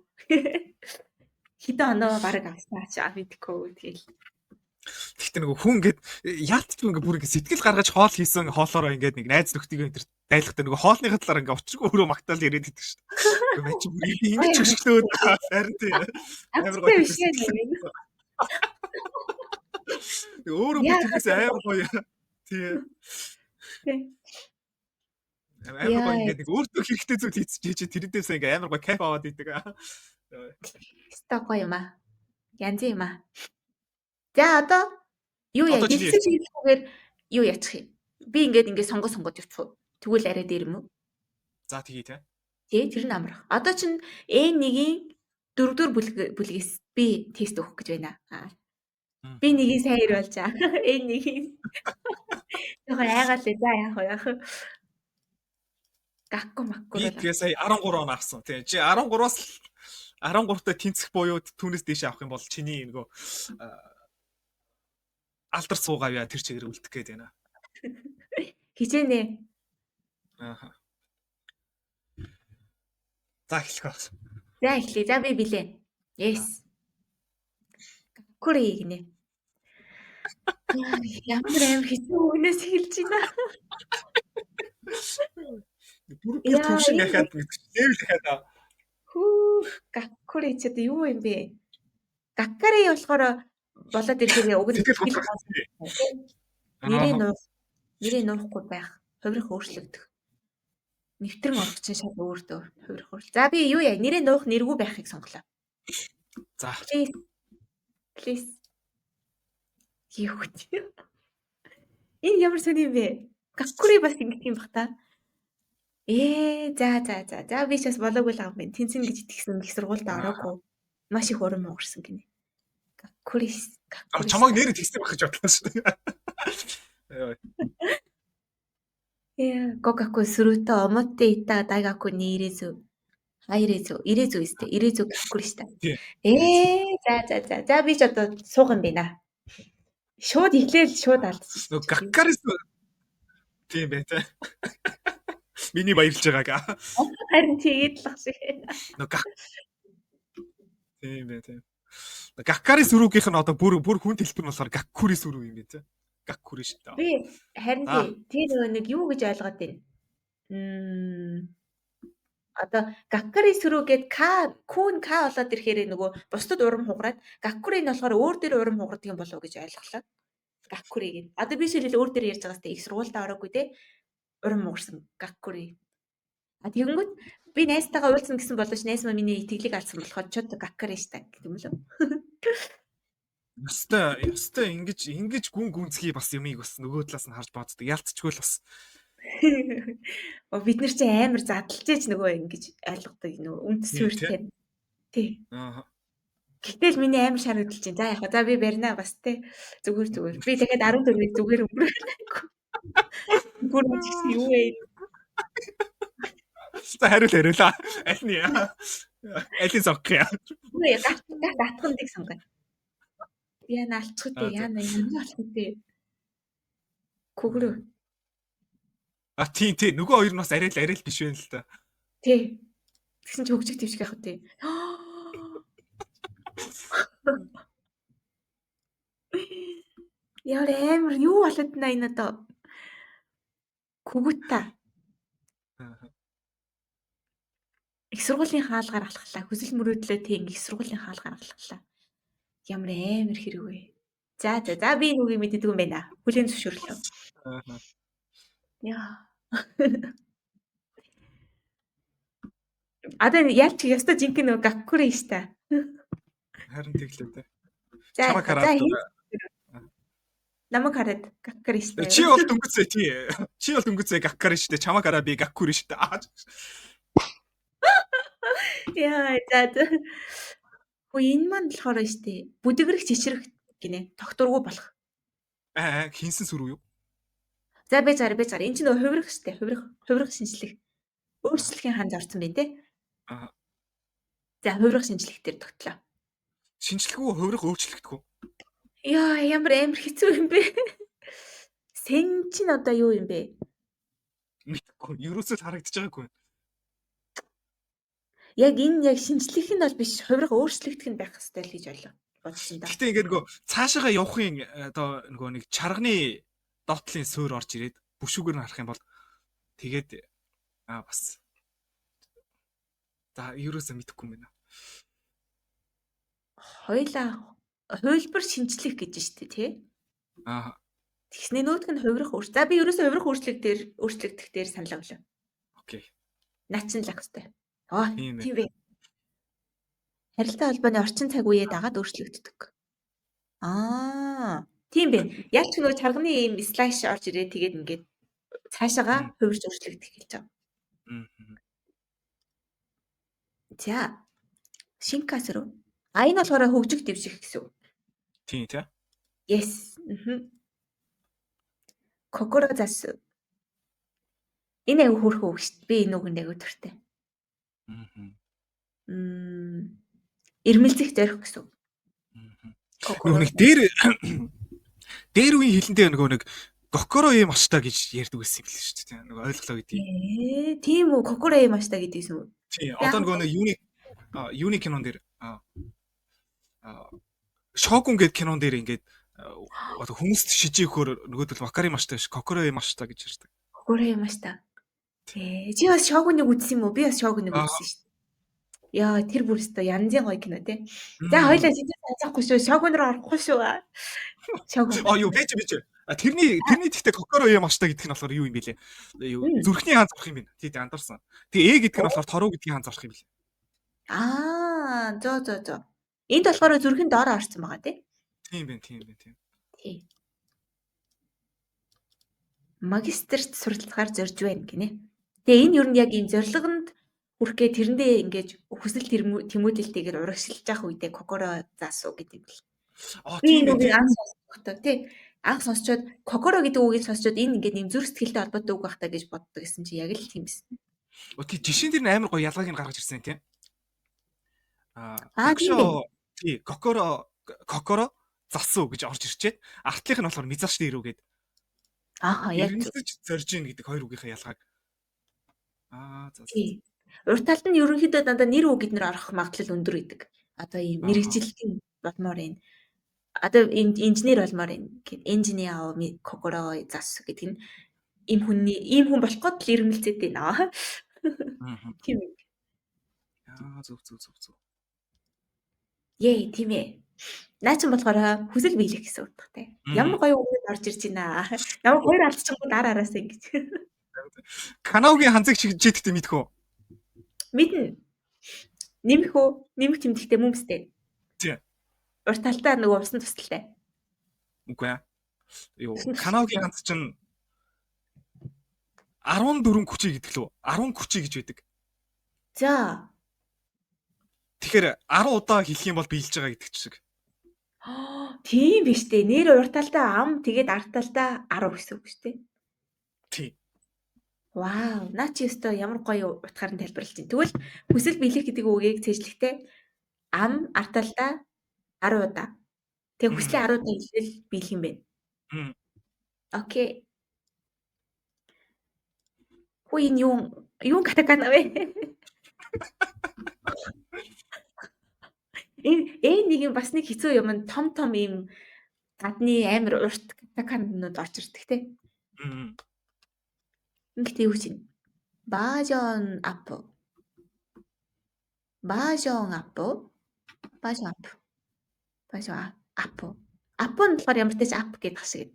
Хэдэн оноо бараг авснаа ч мэдэхгүй тэгэл. Гэхдээ нөгөө хүн ингээд яалтч ингээд бүр ингээд сэтгэл гаргаж хоол хийсэн хоолоороо ингээд нэг найз нөхдийгөө энэ төр дайлахтай нөгөө хоолныхаа талаар ингээд учиргүй өөрөө магтаал яриад идэг шүү дээ. Мэн чи бүр ингэж өшөглөөд харин тий. Амар гоё биш юм. Өөрөө бүр тэрхээс амар гоё. Тий. Амар гоё ингээд нэг өөртөө хэрэгтэй зүйл хийж тэрнээсээ ингээд амар гоё кайф аваад идэг. Ста гоё юм аа. Янз юм аа. За одоо Юу яа Одоо чиний дэлгэцэн чиглэлээр юу яачих юм? Би ингээд ингээд сонгоод явчих уу? Тэгвэл арай дээр юм уу? За тэгье те. Тий, тэр нь амарх. Одоо чин N1-ийн 4-р бүлгээс би тест өгөх гэж байна. Би нэгийг сайн ирүүлж аа. N1-ийн. Жоохон айгаал лээ. За яах вэ? Яах вэ? Гакку макку Би болоо. тэгээ сая 13 он авсан. Тий. Чи 13-аас 13-тай тэнцэх буюу түүнээс дээш авах юм бол чиний нөгөө алдар суугаа яа тэр чигээр үлдэх гээд байна. Хичээнэ. Аа. За эхлэх байх. За эхлэе. За би билээ. Yes. Гаккури гинэ. Ямар амар хэцүү үгнээс эхэлж байна. Бүр бүр төвшин ахаад левел ахаад. Хүүх, гаккури ч одоо юу юм бэ? Гаккари болохоор болоод ирэхээр уг нь нэрээ нуух, нэрээ нуухгүй байх, хувирах өөрчлөгдөх. Нэвтрэн орох чинь шал өөртөө хувирах өөрчлөлт. За би юу яа, нэрээ нуух нэргүй байхыг сонголоо. За. Please. Please. Юу гэдэг. Энэ ямар сони юм бэ? Гаккури бас ингэх юм бах та. За за за. За би ч бас болоогүй л юм байна. Тэнцэн гэж итгэсэн их сургуульд ороогүй. Маш их урам угарсан гинэ. Гаккурис. А чамайг нэрээ тэгсэн байх гэж бодлоо шүү дээ. Яа, гогаку сүрүтэ омотте ита дайгаку ни ирэзү. А ирэзү, ирэзү өстэй. Ирэзү гаккури шүү дээ. За за за. За би ч одоо суух юм байна. Шууд эхлээл шууд алдчих. Нөгөө гаккарис тийм бай таа. Миний баярлж байгааг. Харин тэгээд л ах шиг. Нөгөө тийм бай таа. Гаккари сүрүүгийнх нь одоо бүр бүр хүн дэлбэр нь болохоор гаккури сүрүү юм бэ те. Гаккури шүү дээ. Би харин тий тэр нөгөө нэг юу гэж ойлгоод байна? Одоо гаккари сүрүү гээд к кун к болоод ирэхээр нөгөө бусдад урам хугараад гаккури нь болохоор өөр дээр урам хугардаг юм болов уу гэж ойлголоо. Гаккури гээд. Одоо би шилэл өөр дээр ярьж байгаас те их сургуультай ороогүй те. Урам хугарсан гаккури. А тэгэнгүүт би найзтайгаа уулзна гэсэн боловч найз маань миний итгэлийг алдсан болохоор чот гаккари штэ гэдэг юм лөө. Ёстой ингэж гүн гүнзгий бас юмыг бас нөгөө талаас нь харж боддог. Ялцчгүй л бас. Бид нар чи амар задлж нөгөө ингэж ойлгодог нөгөө үндэс суурьтай. Тий. Аа. Гэтэл миний амар шар хөдөлж чинь. За яах вэ? За би барина бас те. Зүгээр. Би дахиад 14-ийг зүгээр өнгөрөөлэхгүй. Гүр гэсэн юу вэ? За хариулаа. Аль нь яа? Алийг сонгох юм? Үгүй гатхандыг сонгоё. Яна алчих үү? Яна юм болох үү? Күгрөө. А тийм тий. Нөгөө хоёр нь бас арай л биш байх л та. Тий. Тэгсэн чи хөгжих твших яах вэ? Ямар амар юу болоод байна энэ одоо? Күгүта. Их сургуулийн хаалгаар алхлаа. Хүсэл мөрөөдлөө тийм их сургуулийн хаалгаар алхлаа. Ямар амар хэрэг вэ? За за за би энэ үгийг мэддэг юм байна. Хүлээн зөвшөөрлөө. Яа. Одоо ялч ёстой жинхэнэ нөгөө гаккури штэ. Харин тэглээ те. За Чамайг хараад намайг хараад гаккури штэ. Чи бол дөнгөцөө тий. Чи бол дөнгөцөө гаккари штэ. Чамайг хараа би гаккури штэ. Яа за. Хөө энэ маань болохоор штэ. Бүдэгрэх чичрэх гинэ. Тогтургүй болох. Аа хинсэн сүрүү юу? За би зараа. Энэ чинь нөгөө хувирах штэ. Хувирах шинжлэх. Өөрчлөхийн ханд орсон байна те. Аа. За хувирах шинжлэх дээр тогтлоо. Шинжлэхүү хувирах өөрчлөгдөх үү? Яа ямар амар хэцүү юм бэ? Сэн чинь одоо юу юм бэ? Мэдгүй. Ерөөсөө л харагдаж байгаагүй. Яг энэ яг шинжлэх нь бол биш, хувирах өөрчлөгдөх нь байх хэрэгтэй л гэж ойлоо. Бодсон да. Гэтэ ингээд нөгөө цаашаага явахын одоо нөгөө нэг чарганы доотлын суур орж ирээд бүшүүгээр нь харах юм бол тэгээд бас за ерөөсөө мэдэхгүй юм байна. Хоёлаа хувилбар шинжлэх гэж штэ тий. Аа. Тэгснэ нөтг нь хувирах өөрчлөлт. За би ерөөсөө хувирах өөрчлөгдөх дээр санал өглөө. Окей. Наад чинь л ах хэвээр. Аа тийм бэ. Харилцаа холбооны орчин цаг үеэ дагаад өөрчлөгддөг. Аа. Тийм байна. Яг ч нөгөө чарганы ийм slash орж ирээ тэгээд ингээд цаашаага хувирч өөрчлөгдөх гэж байгаа. За. 進化する. А энэ болохоор хөгжих дэвших гэсэн үг. Тийм тий. Yes. Мгм. 志す. Энэ аягүй хөөрхөн үг шүү дээ. Би энэ үгэнд аягүй дуртай. Ирмэлзэх зорих гэсэн үг. Нөгөө нэг дээр дээр үеийн хэлэндээ нөгөө нэг 心得ました гэж ярьдаг байсан юм л шүү дээ. Нөгөө ойлголоо гэдэг. Ээ, тийм үү? 心得ました гэдэг юм уу? Тийм. Одоо нөгөө нэг юуны юуны кинон дээр Шогун гэдэг кинон дээр ингээд одоо хүмүүст шижээ өгөхөөр нөгөөдөл わかりました биш 心得ました гэж ярьдаг. 心得ました. Ээ, чи бас Шогуныг үзсэн юм уу? Би бас Шогуныг үзсэн шүү дээ. Яа, тэр бүр өстой янзын гоё кино те. За хоёлаа сэдвээс хазаахгүй шүү. Шогун руу орохгүй шүү. Шогун. А юу бэж бэж. А тэрний тэрний тэгтээ 心得ました гэдэг нь болохоор юу юм бэ лээ? Юу зүрхний хаан зорох юм байна. Тий, андарсан. Тэгээ 得 гэдэг нь болохоор 取る гэдгийн хаан зорох юм лээ. Аа, зөө зөө зөө. Энд болохоор зүрхэн доор орсон байгаа тий. Тийм байна, тийм байна, тийм. Тий. Магистрт суралцахаар зорж байна гинэ. Тэгээ энэ ер нь яг ийм зорилгонд хүрэхээ тэрэндээ ингэж хүсэл тэмүүлэлтэйгээр урагшилж явах үедээ 志す гэдэг юм бэл. Аа Би тийм энэ байна үгийг тий. анх сонсохдоо тий анх сонсчоод 心 гэдэг үгийг сонсчоод энэ ингээд нэм зүрх сэтгэлтэй холбоотой үг байх та гэж боддог гэсэн чи яг л тийм байсан. Оо тий жишээн дээр нь амар гоё ялгааг нь гаргаж ирсэн тий. Аа Аа тийм байх. 学 тий 心 心 засуу гэж орж ирчээд артлынх нь болохоор 目指している гээд Ааха яг зөв. ирмэлзэж зорж ийн гэдэг хоёр үгийнхээ ялгааг. Аа за за. Тий. Урд талд нь ерөнхийдөө дандаа нэр үг гэднэр орох магадлал өндөр гэдэг. Одоо ийм Ааха. мэргэжилтэн болмоор энэ одоо инженер болмоор энэ гэд エンジニアを志す гэдэг нь ийм хүний ийм хүн болох гээд л ирмэлзээд байна. Тийм үү. Аа зөв зөв зөв зөв. Ее тийм ээ. Наа чин болохоор хүсэл биелэх гэсэн утгатай. Ямар гоё үгнүүд орж ирж байна. Намайг хоёр алдчихгүй ар араас ингэж. 叶うгийн ханзыг чийдэгтэй мэдэх үү? Мэднэ. Нэмэх үү? Нэмэх тэмдэгтэй мөн биз дээ. Тий. Урт талдаа нөгөө усан тусалтай. Үгүй ээ. Юу Усан 叶うгийн тусалтай. ханз чинь 14 хүчий гэдэг лүү? 10 хүчий гэж байдаг. За. Тэгэхээр 10 удаа хэлэх юм бол биелж байгаа гэдэг шиг. Тийм биш үү? Нэр урт талдаа ам тэгээд ард талдаа 10 гэсэн үг шүү дээ. Тий. Вау, наа чи өстой ямар гоё утгаар нь тайлбарлаж байна. Тэгвэл хүсэл биелэх гэдэг үгийг цээжлэхдээ ам ард талдаа 10 удаа. Тэгээ хүслээ 10 удаа хэлвэл биелэх юм байна. Окей. Хүү энэ юу юу катакана вэ? Энэ э нэг юм бас нэг хэцүү юм нь том том ийм гадны амар урт катаканууд орж ирдэг те. Ингэхдээ юу чинь? バージョンアップ. バージョンアップ. バージョンアップ. バージョンアップ. アップ нь болохоор ямар ч тач up гэдэг шиг.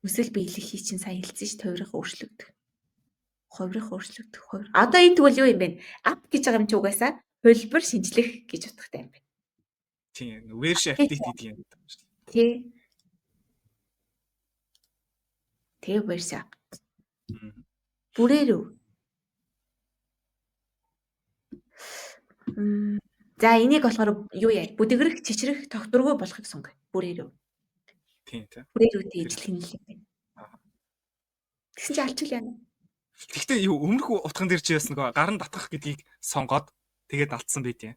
Хүсэл биелэхийг чинь сая хэлсэн ш тойрох өөрчлөгдөх. Хувирах өөрчлөгдөх хувир. Одоо энэ тэгвэл юу юм бэ? Up гэж байгаа юм чи угаасаа хувилбар шинжлэх гэж утгатай юм байна. Тийм, version update гэдэг юм. Тий. Тэгээ version. ブレる. За энийг болохоор юу яа? Бүдгэрэх, чичрэх, тогтворгүй болохыг сонгоё. ブレる. Тийм тий. ブレる-тэй ижилхэн юм байна. Тэгсэн чи алчвал яана. Гэхдээ юу өмнөх утган дээр чи яасан нөгөө гар нь татгах гэдгийг сонгоод тэгээд алдсан байт юм.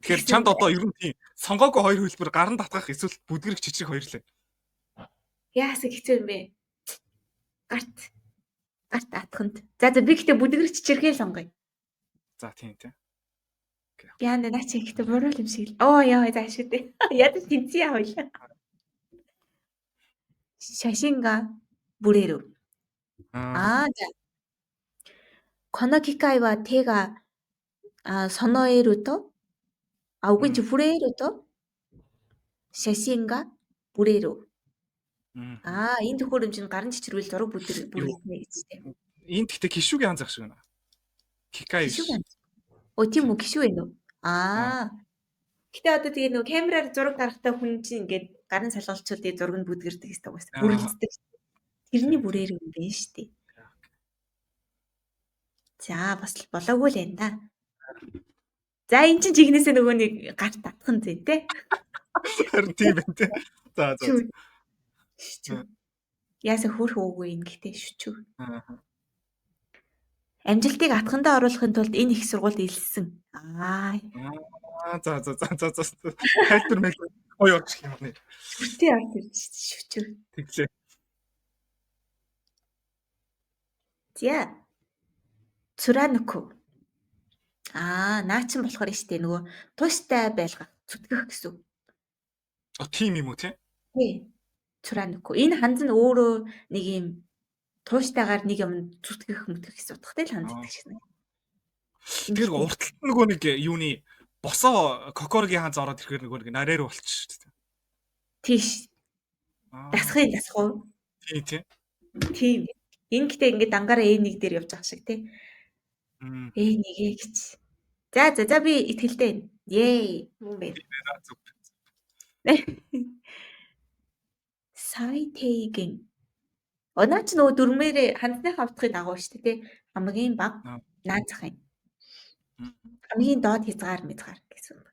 Тэгэхээр чамд одоо ер нь тийм сонгоогүй хоёр хэлбэр гар нь татгах эсвэл бүдгэрэх чичрэх хоёр лээ. Яасан хэцүү юм бэ? Гарт гарт атханд. За за би гэхдээ бүдгэрэх чичрэхээ сонгоё. За тийм тий. Яана наа чи ихтэй буруу юм шиг л. Оо яа за шүү дээ. Ядаж тэнцээ явъя. 写真がブレる. Аа за. この機械は手が備えると 아 үгүй чи 触れると写真がブレる. Аа энэ төхөөрөмж нь гарын чичрүүл зураг бүрэлдэнэ гэж тийм. Энэ гэхдээ 機種гийн ханз ах шиг байна. 機械 機種гийн. Өө тийм үү 機種 вэ нүү? Аа. Гэтэ одоо тэгээ нөгөө камераар зураг дарахтаа хүн чинь ингээд гарын салгалчвал тэгээ зураг нь бүдгэрдэг гэсэн угсаа. Бүрэлддэг. Тэрний бүрээр юм байна шүү дээ. За бас л болоогүй л байна да. За эн чинь жигнэсээ нөгөө нэг гарт татхан зэ тэ. Харин тийм байна те. За за. Шүчүү. Яаса хөрх уугүй юм гэтээ шүчүү. Амжилтыг атхандаа оруулахын тулд энэ их сургуульд илссэн. Аа. За за за за за. Тайлбар мэл гоё орж ирэх юм байна. Сүртэй орж ирж шүчүү. Тэглээ. За. Цурануку. Аа, наа чин болохоор штэ нөгөө тууштай байлгах, зүтгэх гэсэн үг. А тийм юм уу те? Тий. Цурануку. Энэ ханз нь өөрөө нэг юм тууштайгаар нэг юм зүтгэх мүтгэх гэсэн утгатай л ханз гэдэг шиг. Тэр урталт нөгөө нэг юуны босоо кокорогийн ханз ороод ирэхээр нөгөө нэг нарээр болчих шүү дээ. Тийш. Дасхын дасах уу? Тий, тий. Тийм. Энэ гэтээ ингээд дангаараа Э1 дээр явж байгаа шиг тий. Э1-ээ гэж. За за за би итгэлтэй байна. Ее. Мөн байна. Сайтейген. Онаа ч нөгөө дөрмээрээ хандсныхаа утгын дагуу шүү дээ тий. Хамгийн бага наад захын. Хамгийн доод хязгаар мязгаар гэсэн үг.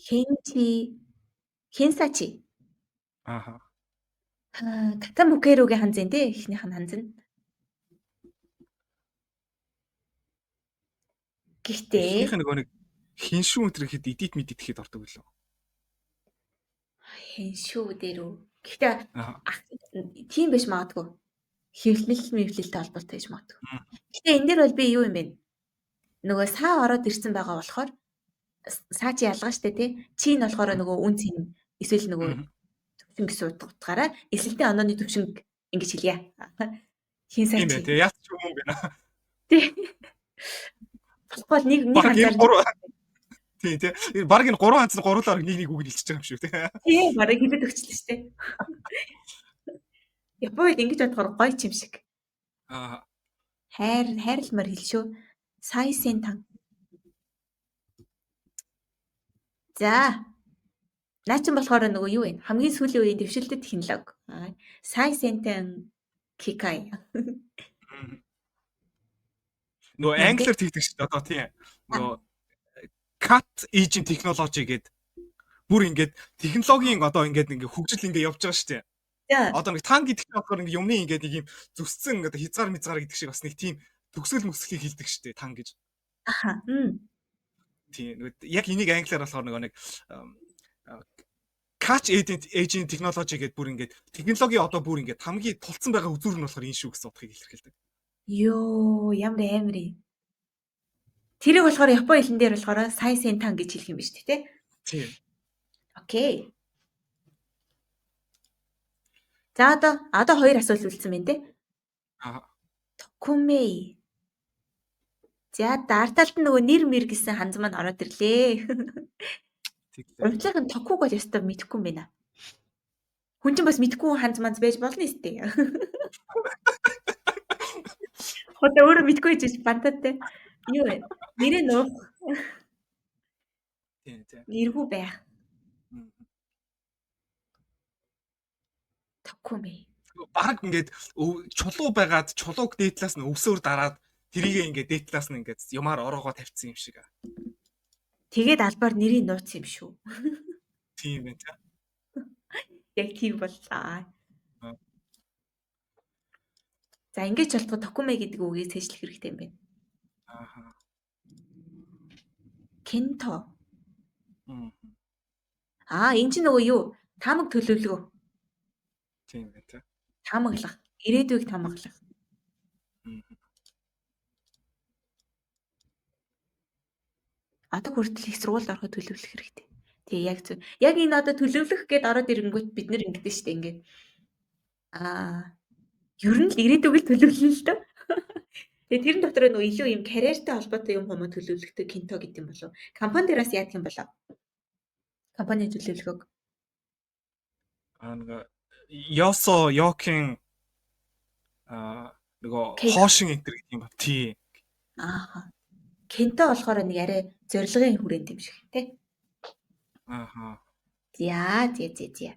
Хенчи Хенсачи. Ааха. Катамукеругийн ханзын тий эхнийх нь ханз нь. Гэхдээ эхнийх нь нөгөө нэг хиншүү өнтер гэхэд эдит мэдит гэхэд ордог үлээ. Хиншүү дээр үү? Гэхдээ тийм биш магадгүй. Хэвлэл мэвлэлтэй холбоотой байж магадгүй. Гэхдээ энэ дээр бол би юу юм бэ? Нөгөө саа ороод ирсэн байгаа болохоор саа чи ялгаа штэ тий. Чи нь болохоор нөгөө үн цэн эсвэл нөгөө төвшин гэсэн утгаараа эсэлтийн онооны төвшин ингэж хэлье. Хин саа чи. Тийм яац ч юм бэ. Тий. Болохгүй бол нэг нэг ханзаар тий тий. Бараг энэ гурван ханз нь гурлаар нэг нэг үг хэлчихэж байгаа юм шиг тий. Тий, бараг хэлээд өгчлээ штэ. Японд ингэж бодохоор гоё ч юм шиг. Аа. Хайр хайрламар хэл шүү. Сайсен тан. За. Наа чин болохоор нөгөө юу вэ? Хамгийн сүүлийн үеийн дэвшилтэт технологи. Сайсентэн Кикай. Нөгөө англиар тэгдэг шүү дээ одоо тийм. Нөгөө cut agent technology гэдэг бүр ингээд технологийн одоо ингээд ингээ хөгжил ингээ явж байгаа шүү дээ. Одоо нэг тан гэдэг чинь болохоор ингээ юмны ингээд нэг юм зүсцэн одоо хязгаар мязгаар гэдэг шиг бас нэг тийм төгсгөл мөсгөлийг хилдэг шүү дээ тан гэж. Аха. Тийм нөгөө яг энийг англиар болохоор нөгөө нэг catch agent technology гэдэг бүр ингээд технологи одоо бүр ингээд хамгийн тулцсан байгаа үзүүр нь болохоор энэ шүү гэсэн утгыг илэрхийлдэг. Йоо, ямар амар юм. Тэрийг болохоор Япон хэлэн дээр болохоор Сайсен тан гэж хэлэх юм биш үү те? Тийм. Окей. За одоо хоёр асуулт үлдсэн байна те? Аа. Токумей. За дарталт нь нөгөө нэр мэр гэсэн ханз маань ороод ирлээ. Тэглээ. Урдлынх нь токуг бол ёстой мэдэхгүй юм байна. Хүн чинь бас мэдэхгүй ханз манз байж болно өстэй. Одоо өөрөө мэдэхгүй гэж бантаатай. Юу вэ? Нэрээ нуух. Тийм тийм. Нэргүй байх. Токумей. Бараг ингээд чулуу байгаад чулууг дээд талаас нь өвсөөр дараад тэрийгээ ингээд дээд талаас нь ингээд юмар ороогоо тавьчихсан юм шиг. Тэгээд албаар нэрийг нууцсан юм шүү. Тийм байна тий. Яг тийм боллоо. За ингэж болтгоо токуме гэдэг үгийг цээжлэх хэрэгтэй юм байна. Ааха. Кенто. Аа энэ чинь нөгөө юу? Таамаг төлөвлөгөө. Тийм байна тий. Таамаглах. Ирээдүйг таамаглах. Одоо хүртэл их сургуульд ороход төлөвлөх хэрэгтэй. Тий яг зөв. Яг энэ одоо төлөвлөх гээд ороод ирэнгүүт бид нэр ингэдэж штэ ингээд. Аа ер нь л ирээдүг л төлөвлөнө л дөө. Тэгээ тэрэн дотор нөгөө илүү юм карьертэй холбоотой юм хүмүүс төлөвлөхтэй кинто гэдэг юм болов. Компани дээр бас яадаг юм болов? Компани төлөвлөгөөг. Аа нөгөө Йосо Йокин аа нөгөө хоошин энтер гэдэг юм Тий. Ааха. Кенто болохоор нэг арай зорилгын хүрээнд юм шиг тий. Ааха. За зэ зэ зэ.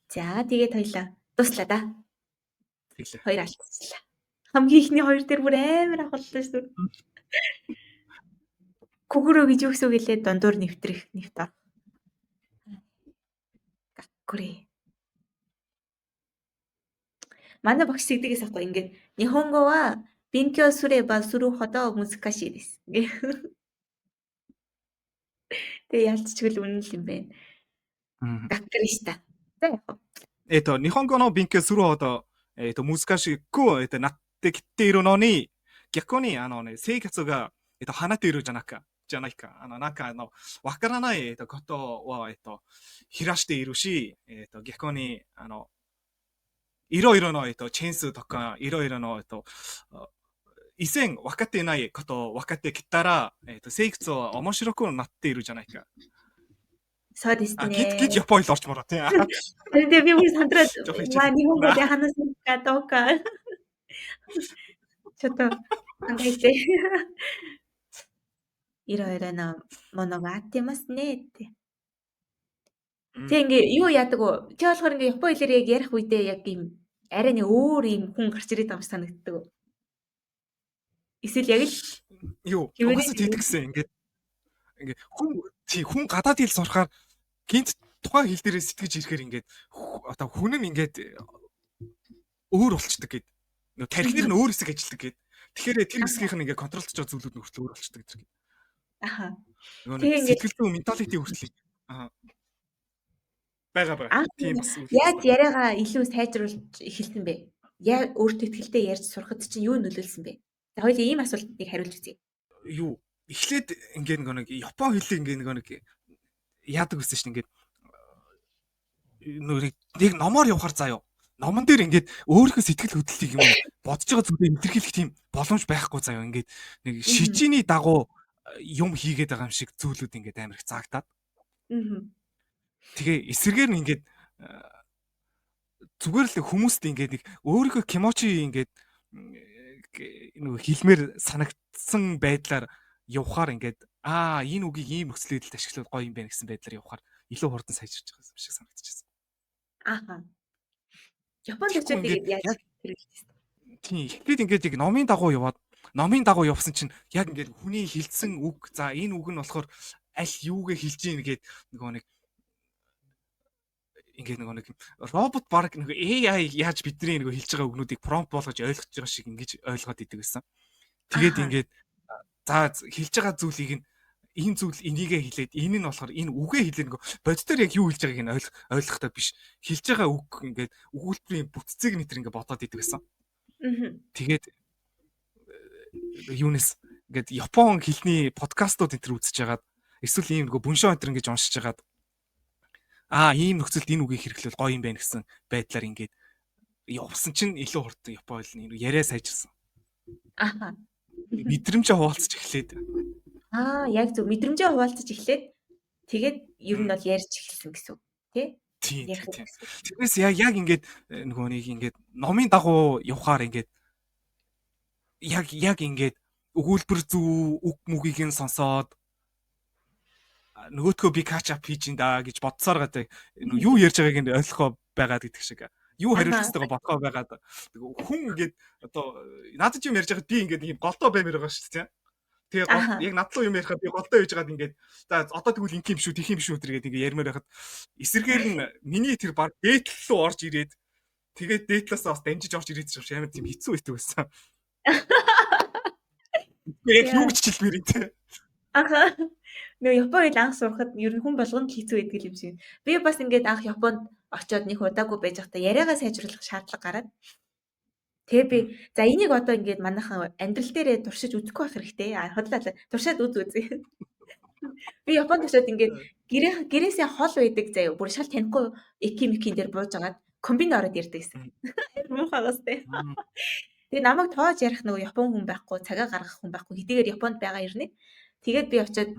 За тэгээд хоёлаа дуслаа да. Тэглээ. Хоёр алдчихлаа. Хамгийн ихний хоёр дээр бүр амар ахваллаа шүү. Кугүрөө гэж юу гэсэн үг хэлээ? Дундуур нэвтрэх, нэвт орох. Гаккүрэ. Манай багш тэгдэгээс ахгүй ингээд Нихонго ва бинкё сүрэба сүрү ходо музыкаши дэс. Тэгээ ялцчгүй үнэн л юм байна. Гаккүришта. За яг. 日本語の勉強するほど、難しく、なってきているのに、逆に、生活が、離れているじゃなく、じゃないか。なんか、わからない、ことを、減らしているし、逆に、いろいろの、チェーン数とか、いろいろの、以前分かっていないことを分かってきたら、生活は面白くなっているじゃないか。そうです А гинт гинт ね。 Японд л орчмоор тийм. Тэгээ би бүр сандраад Жохон まあ хичээл. 日本語で話すかどうかちょっと考えていろいろなものがあってますねって。Тэг ингээ юу яадаг вэ? Чи болохоор ингээ Япон хэлээр яг ярих үедээ яг ийм арай нэг өөр ийм хүн гарч ирээд байгаа юм шиг санагддаг уу? Эсвэл яг л Юу, хэвээрээ угаасаа тэгдэг гэсэн. Ингээд ингээ хүн тий хүн гадаад хэл сурахаар гинт тухайн хэл дээрээ сэтгэж ирэхээр ингээд одоо хүн нь ингээд өөр болчдөг гээд. Нөө тархиных нь өөр хэсэг ажилладаг гээд. Тэгэхээр тэр хэсгийнх нь ингээд контролдож байгаа зүйлүүд нь хүртэл өөр болчдөг гэдэг. Аха. Нөгөө нэг Тэгээ ингээд сэтгэл зүйн менталити хүртэл аа байгаа байгаа. Анх Тийм бас үйл яаж явц байна. яриагаа илүү сайжруулж эхэлсэн бэ? Яа өөртөө ихтэй ярьж сурахад чинь юу нөлөөлсөн бэ? За хоёулаа ийм асуултыг хариулж үзье. Юу эхлээд ингээд нөгөө нэг Япон хэлийг ингээд нөгөө нэг яадаг гэсэн чинь ингээд нөгөө нэг номоор явахар заяа. Номон дээр ингээд өөрийнхөө сэтгэл хөдлөлтийг юм уу бодож байгаа зүйлээ илэрхийлэх тийм боломж байхгүй заяа. Ингээд нэг шижиний дагуу юм хийгээд байгаа юм шиг зүйлүүд ингээд амар их заагдаад. Тэгээ эсрэгээр нь ингээд зүгээр л хүмүүст ингээд нэг өөрийнхөө кимочи ингээд нөгөө хэлмээр санагдсан байдлаар явхаар ингээд аа энэ үгийг ийм нөхцөл байдалд ашиглавал гоё юм байна гэсэн байдлаар явхаар илүү хурдан сайжирч байгаа юм шиг санагдчихсан. Ааха. Японд Тэгэхгүй очиод ингээд тэгээд яаж яг хэрэгжижсэн? Тийм эхлээд ингээд яг номын дагуу яваад номын дагуу явсан чинь яг ингээд хүний хэлсэн үг за энэ үг нь болохоор аль юугээ хэлж ийн гээд нөгөө нэг ингээд нөгөө нэг робот баг нөгөө AI яаж бидний нөгөө хэлж байгаа үгнүүдийг промпт болгож ойлгож байгаа шиг ингэж ойлгоод идэг гэсэн. Тэгээд ингээд за хэлж байгаа зүйлийг нь энэ зүйл энийгээ хэлээд энэ нь болохоор энэ үгээ хэлээ нөгөө боддоор яг юу хэлж байгааг нь ойлгохтой биш. Хэлж байгаа үг ингээд өгүүлбэрийн бүтцийг нь тэр ингээд бодоод идэг гэсэн. Тэгээд юунес ингээд Япон хэлний подкастууд энэ төр үзэж хагаад эсвэл ийм нөгөө бүншөө энэ төр ингэж уншиж хагаад аа ийм нөхцөлд энэ үгийг хэрэглэвэл гоё юм байна гэсэн байдлаар ингээд явсан чинь илүү хурдан Япон хэлний яриа сайжирсан. Аха. Мэдрэмжээ хуваалцаж эхлээд. Аа яг зөв мэдрэмжээ хуваалцаж эхлээд тэгээд ер нь бол ярьж эхэлсэн гэсэн үг тий? Тийм Ярих тийм. гэсэн үг. Тэрнээс яг ингээд нөгөө нэг ингээд номын дагуу явхаар ингээд яг ингээд өгүүлбэр зүү үг мүгийг нь сонсоод нөгөөтгөө би catch up хийж ин да гэж бодсоор гадаг юу ярьж байгааг нь ойлгохоо байгаад гэдэг шиг. Юу хариулах хэвтэйгээ бодгоо байгаад хүн ингээд одоо надад юм ярьж байхад би ингээд ийм голдоо баймаар байгаа шүү дээ. Тэгээ гол яг над руу юм ярихад би голдоо байж байгаад ингээд за одоо тэгвэл ингэх юм шүү тийх юм шүү тэргээд ингээд ярмаар байхад эсэргээр нь миний тэр баг дээдл рүү орж ирээд тэгээд дээдлээс бас дамжиж орж ирээд ч амар тийм хэцүү байдаг байсан. Үгүй яг юу гэж хэлмээр юм те. Аха. Нөө Япон хэл анх сурахад ер нь хүн болгонд хэцүү байдаг юм шиг. Би бас ингээд анх Японд очиод нэг удаагүй байж байхдаа яриагаа сайжруулах шаардлага гараад тэгээ би за энийг одоо ингээд манайхан амьдрал дээрээ туршиж үзэхгүй байх хэрэгтэй. А худлаа туршаад үз үзье. Би Японд очиод ингээд гэрээсээ хол байдаг заяа. Бүр шал танихгүй эки микин дээр бууж агаад комбин ороод ирдэг гэсэн. Муухайгаас те. Тэгээ намайг тоож ярих нөгөө Япон хүн байхгүй, цагаа гаргах хүн байхгүй. Хэдийгээр Японд байгаа ирнэ. Тэгээд би очиод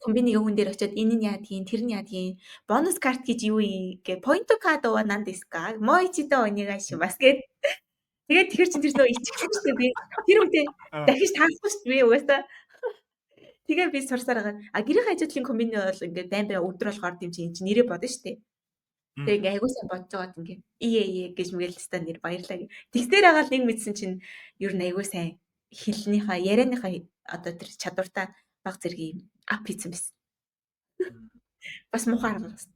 комбинигийн хүн дээр очиод энэ нь яадгийн, тэр нь яадгийн, бонус карт гэж юу юм гэ, point card ва нан деска, мо ичидо онигай шимас гэд. Тэгээд тэгэхэр чин тэр нөө ичихсэн шүү дээ би. Тэр үедээ дахиж таахгүй шүү дээ би угаасаа. Тэгээ би сурсаар байгаа. А гэрийн хажуудлын комбини бол ингээд байн байн өдөр болохоор юм чи энэ чинь нэрээ бодно шүү дээ. Тэгээ ингээ айгуу сайн бодож байгаад ингээ ие ие гэж мэгэл та нэр баярлаа гэ. Тэгсээр агаал нэг мэдсэн чинь ер нь айгуу сайн хэлнийхаа ярианыхаа одоо тэр чадвартаа баг зэрэг юм ап хийсэн байсан. Бас муухай арга хэвээр.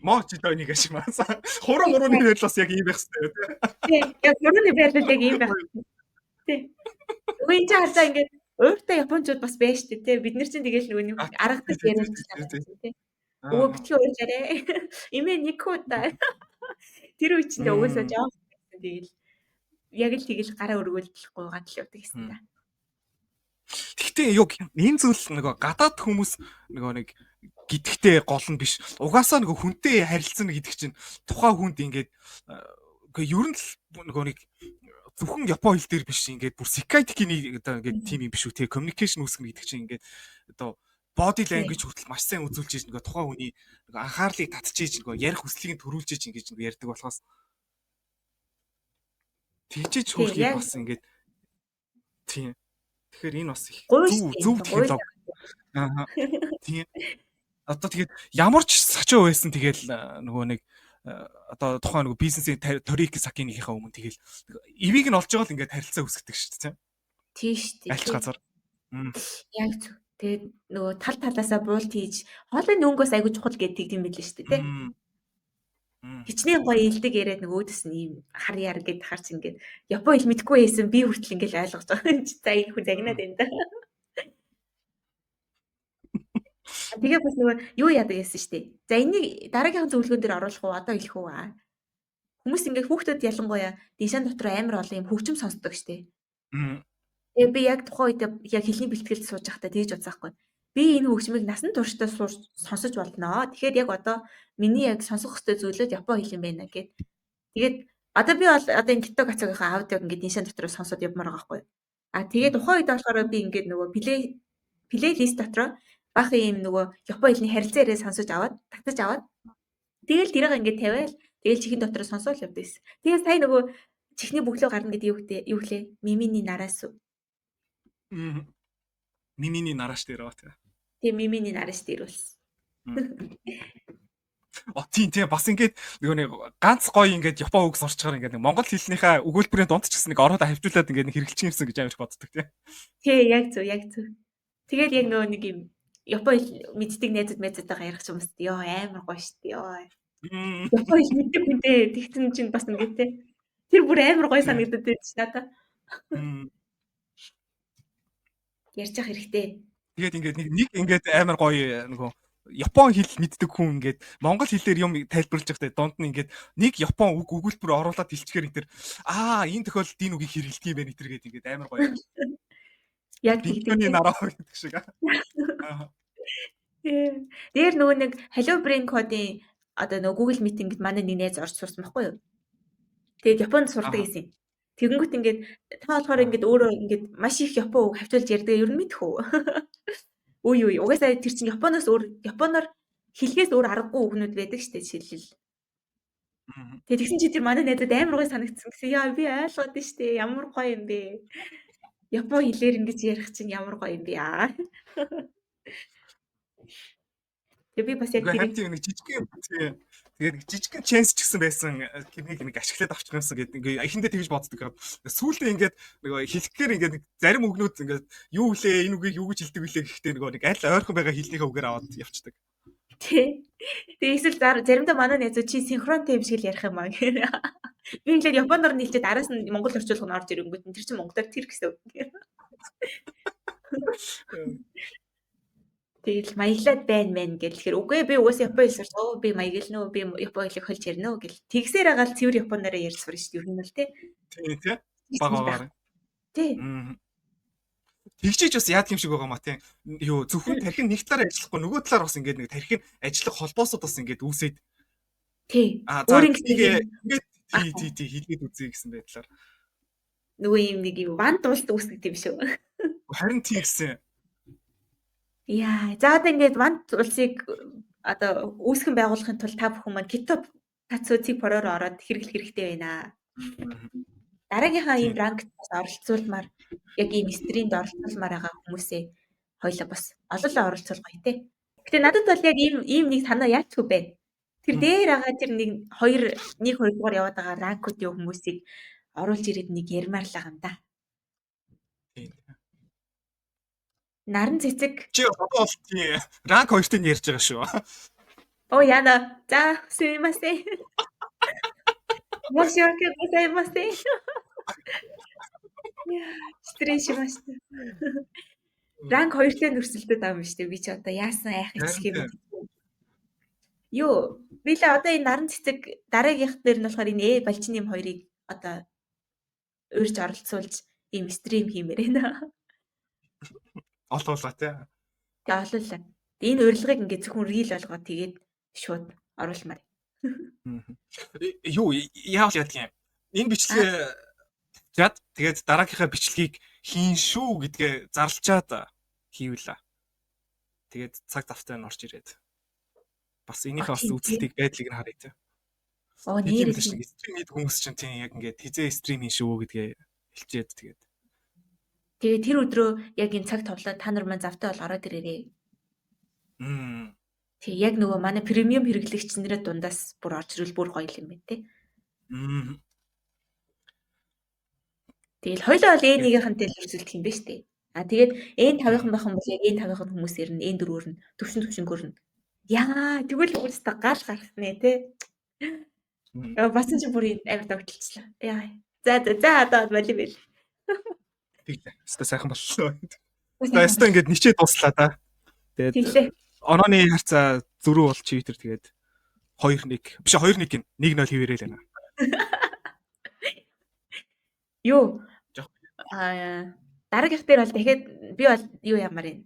Мооч доо нэг ашиг маа. Хуран мурууны байрлал бас яг ийм байх хэрэгтэй тий. Яг хурууны байрлал яг ийм байх. Тий. Үгүй энэ чинь хальтаа ингээд ууртай японочууд бас байж тээ тий. Бид нар чинь тэгэл нөгөө нэг аргадаг яриад тий. Өвөө битгий уурлаарэ. Имээ нэг удаа. Тэр үе чинь угаасаа жоох тэгэл яг л тэгэл гараа өргөөлдлөхгүй гад л явдаг гэсэн та. Гэхдээ юу энэ зүйл нөгөө гадаад хүмүүс нөгөө нэг гэдэгтээ гол нь биш. Угаасаа нөгөө хүнтэй харилцана гэдэг чинь тухайн хүнд ингээд үгүй ер нь л нөгөө нэг зөвхөн Япон хэл дээр биш ингээд бүр секайтикийн одоо ингээд тим юм биш үү те communication үүсгэн гэдэг чинь ингээд одоо body language хүртэл маш сайн үзүүлж ийж нөгөө тухайн хүний нөгөө анхаарлыг татчих ийж нөгөө ярих хүслийг нь төрүүлж ийж ингэж нөгөө ярьдаг болохоос тэгжиж хөрхийг бас ингээд тийм. Тэгэхээр энэ бас их зөв зөв технологи. Аа. Тийм. Одоо тэгээд ямар ч сачуу байсан тэгэл нөгөө нэг одоо тухайн нөгөө бизнесийн Торики Сакинийхээ өмнө тэгэл ивийг нь олж байгаа л ингээд харилцаа үүсгэдэг шүү дээ. Тийм шүү дээ. Альч газар. Яг зөв. Тэгээд нөгөө тал талаасаа буулт хийж хоолойны өнгөөс айгуу чухал гэдэг юм билээ шүү дээ, тэ. Хичнээн гоё илдэг яриад нөгөөдөөс нь ийм хар яар гэд харч ингээд Япон хэл мэдэхгүй байсан би хүртэл ингээд ойлгож байгаа юм чи. За энэ хүн загнаад байна да. Тэгээ бас нөгөө юу яадаг гэсэн шүү дээ. За энийг дараагийнхын зөвлөгөөн дээр оруулах уу одоо хэлэх үү аа. Хүмүүс ингээд хүүхдүүд ялангуяа дишан дотор амар олон юм хөгжим сонсдог шүү дээ. Тэгээ би яг тухайн үед яг хэлний бэлтгэлд сууж байхдаа тэгж бодсаахгүй. Би энэ хөгжмийг насан туршдаа сонсож болноо. Тэгэхээр яг одоо миний яг сонсох ёстой зүйлүүд Япон хэл юм байна гэд. Тэгээд одоо би бол одоо энэ TikTok ацаагийнхаа аудиог ингээд дишан дотор сонсоод явмаар байгаа байхгүй. А тэгээд тухайн үед болохоор би ингээд нөгөө плейлист дотроо бахан юм нөгөө Япон хэлний харилцаа яриа сонсож аваад татаж аваад тэгэл тэрийг ингээд тавиал тэгэл чихэн дотор сонсоол явдаг гэсэн. Тэгээд сая нөгөө чихний бөглөө гарна гэдэг юу гэдэг юу гэлээ? Миминий нараас уу? Миминий нарааш дээр аа тий. Тийм миминий нарааш дээр болсон. О тийм тийм бас ингээд нөгөө нэг ганц гоё ингээд Япон үг сурчгаар ингээд нэг монгол хэлнийхээ өгүүлбэрийн дунд ч гэсэн нэг ороод хавжуулаад ингээд нэг хэрэглэж юмсан гэж амар боддог тий. Тий яг зөв яг зөв. Тэгээд яг нөгөө нэг юм Япон хэл мэддэг найзууд найзуудтайгаа ярих юм бас ёо амар гоё шүү дээ. Ёо. Япон хэл мэддэг хүнтэй тэгтэн чинь бас ингээд те. Тэр бүр амар гоё санагдаад байдаг ш надаа. Ярьж явах хэрэгтэй. Тэгээд ингээд нэг ингээд амар гоё нөгөө Япон хэл мэддэг хүн ингээд монгол хэлээр юм тайлбарлаж байхдаа дунд нь ингээд нэг Япон үг өгүүлбэр оруулаад хэлчихээр энэ төр аа энэ тохиолдолд энэ үгийг хэрэглэдэг юм байна энэ төр гээд ингээд амар гоё. Яг тэгдэг. Нараа гэдэг шиг. Дээр нөгөө нэг Hello Brain Code-ийн одоо нөгөө Google Meeting-д манай нэг найз орж сурсан байхгүй юу? Тэгээд Японд сурдаг гэсэн юм. Тэгэнгүүт ингээд та болохоор ингээд өөрөө ингээд маш их Япон үг хавчуулж ярьдаг ер нь мэдэх үү? Үгүй юу. Угаасаа тэр чинь Японоос өөр Японоор хэлхээс өөр аргагүй үгнүүд байдаг шүү дээ жишээлбэл. Тэгээ тэгсэн чи тэр манай найзад амар гоё санагдсан гэсэн. Яа би ойлгоод нь шүү дээ. Ямар гоё юм бэ? Япон хэлээр ингэж ярих чинь ямар гоё юм бэ аа. Тэгээ би бас яг тэр нэг жижигхэн тэгээд нэг жижигхэн чанс ч гэсэн байсан тэрнийг нэг ашиглаад авчих юмсан гэдэг ингээ эхэндээ тэгж боддог. Сүүлдээ ингээд нөгөө хэлэхээр ингээд нэг зарим үгнүүд ингээд юу гэлээ энэ үгийг юу гэж хэлдэг вүлээ гэхдээ нөгөө нэг аль ойрхон байгаа хэлнийхээ үгээр аваад явцдаг. Тий. Тэгээ эсвэл заримдаа манай найзууд чи синхронтой юм шиг л ярих юм аа гэх. Би ингээд японоор нийлчээд араас нь монгол орчуулга нь орж ирэнгүүт нь тэр чинь монголоор тэр гэсэн үг. Тэгэл маяглаад байна мэн гэл тэгэхээр үгүй би угаасаа япон хэл сурч оо би маяглана уу би япон хэлийг хольж ярина уу гэл тэгсээр агаал цэвэр японороо ярьж сурна шүү дээ ер нь л тий. Тий тий. Баг багаар. Тий. Тэгжиж бас яадаг юм шиг байгаа маа тий. Юу зөвхөн тархин нэг талаар ажиллахгүй нөгөө талаар бас ингээд нэг тархин ажиллах холбоосууд бас ингээд үүсээд. Тий. Өөр ингээд тий тий тий хийгээд үзье гэсэн байдлаар. Нөгөө юм нэг юм ван дуулт үүсгэх юм шүү. Харин тий гэсэн. Яа, за одоо ингээд вант улсыг одоо үүсгэн байгуулахын тулд та бүхэн маань GitHub Татсуу цэг пороор ороод хэрэглэх хэрэгтэй байна. Дараагийнхаа ийм rank т бас оролцуулмаар яг ийм stream д оролцуулмаар байгаа хүмүүсээ хоёлаа бас олоолаа оролцуул гоё те. Гэтэ надад бол яг ийм нэг санаа яачгүй байна. Тэр дээр байгаа тэр нэг хоёр нэг хоёрдугаар яваад байгаа rank уудын хүмүүсийг оруулж ирээд нэг ярмаар л байгаа юм да. Тийм. Наран цэцэг. Чи одоо бол тийм rank хоёртыг ярьж байгаа шүү. Оо яна. За, すみません. 申し訳ございません。失礼しました. Rank хоёртой нөрсөлдөд байгаа юм шүү дээ. Би чи одоо яасан айх ичх юм. Юу, би л одоо энэ наран цэцэг дараагийнх дээр нь болохоор энэ э балчны юм хоёрыг одоо урьж оролцуулж ийм stream хиймээр байна. Олуулаа тий. Тэгээ олуулаа. Энэ урилгыг ингээд зөвхөн reel болгоод тэгээд шууд оруулмаар. Юу яавал яадаг юм. Энэ бичлэгээ жад тэгээд дараагийнхаа бичлэгийг хийн шүү гэдгээ зарлчаад хийвэл. Тэгээд цаг завтай нь орж ирээд бас энийхээ бас үзэлтийг байдлыг нь харъя тий. Оо нэр stream хийдэг хүмүүс чинь тийм яг ингээд хизээ stream хийн шүү гэдгээ хэлчихэд тэгээд. Тэгээ тэр өдрөө яг энэ цаг товлоо та нар маань завтай бол ороод ирээрээ. Тэг яг нөгөө манай premium хэрэглэгч нэрээ дундаас бүр орж ирвэл бүр гоё юм байна те. Тэгэл хоёлоо бол N1-ийнхэнтэй л өрсөлдөх юм байна шүү дээ. А тэгээд N5-ийнхан байх юм бол яг N5-ийнхан хүмүүс ирнэ, N4-өөр нь төвшин төвшөнгөөр нь. Яа, тэгвэл өөрөөсөө гал гарах нэ те. Басан чи бүр амар догтлцлаа. Яа. За за за одоо боли бэл. Тэглээ. Өстой сайхан боллоо. За өстой ингээд ничээ дууслаа да. Тэгээд онооны харьцаа зөрүү бол чивтер тэгээд 2-1 биш 2-1 гин 1-0 хийвэрээ л байна. Юу? Аа дараагийнх дээр бол дахиад би бол юу ямаар юм.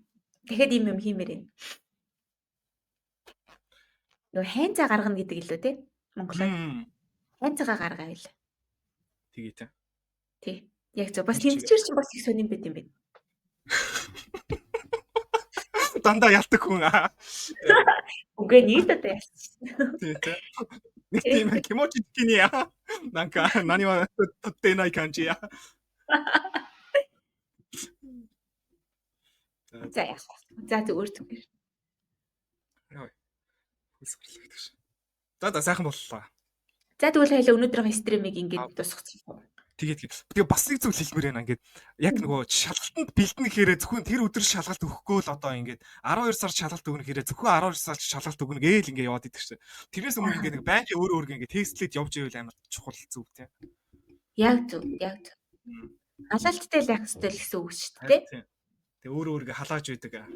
Дахиад ийм юм хиймээр юм. Нөгөө хайнцаа гаргана гэдэг илүү те. Монголоор. Хайнцаагаа гаргаа байл. Тэгээ те. Тий. Яг зөв. Бас тэмцвэр чинь бас их сонирн байт юм байна. Дандаа ялдаг хүн. Үгүй нэг л одоо ялчихсан. Тий те. Нэг тийм 気持ち的になんか何は取ってない感じや。 За яах вэ? За зүгээр зүгээр. Яа. Хөлс гарлаа гэдэг шин. За за сайхан боллоо. За тэгвэл хоёлаа өнөөдрийн stream ийг ингээд дуусгацгаая. Тэгээд тэгээ бас нэг зүйл хэлмээр байна. Ингээд яг нөгөө шалгалтанд бэлдэнэ гэхээр зөвхөн тэр өдөр шалгалт өгөхгүй л одоо ингээд 12 сар шалгалт өгнө гэхээр зөвхөн 12 сар шалгалт өгнө гээл ингээд яваад идэг шин. Тэрнээс өмнө ингээд нэг байнгын өөр өөр ингээд тестлээд явж ивэл амар чухал зүг тийм. Яг зөв, яг зөв. Халаалттай л явах хэрэгтэй л гэсэн үг шүү дээ. Тэгээ өөр өөргөө халааж байдаг.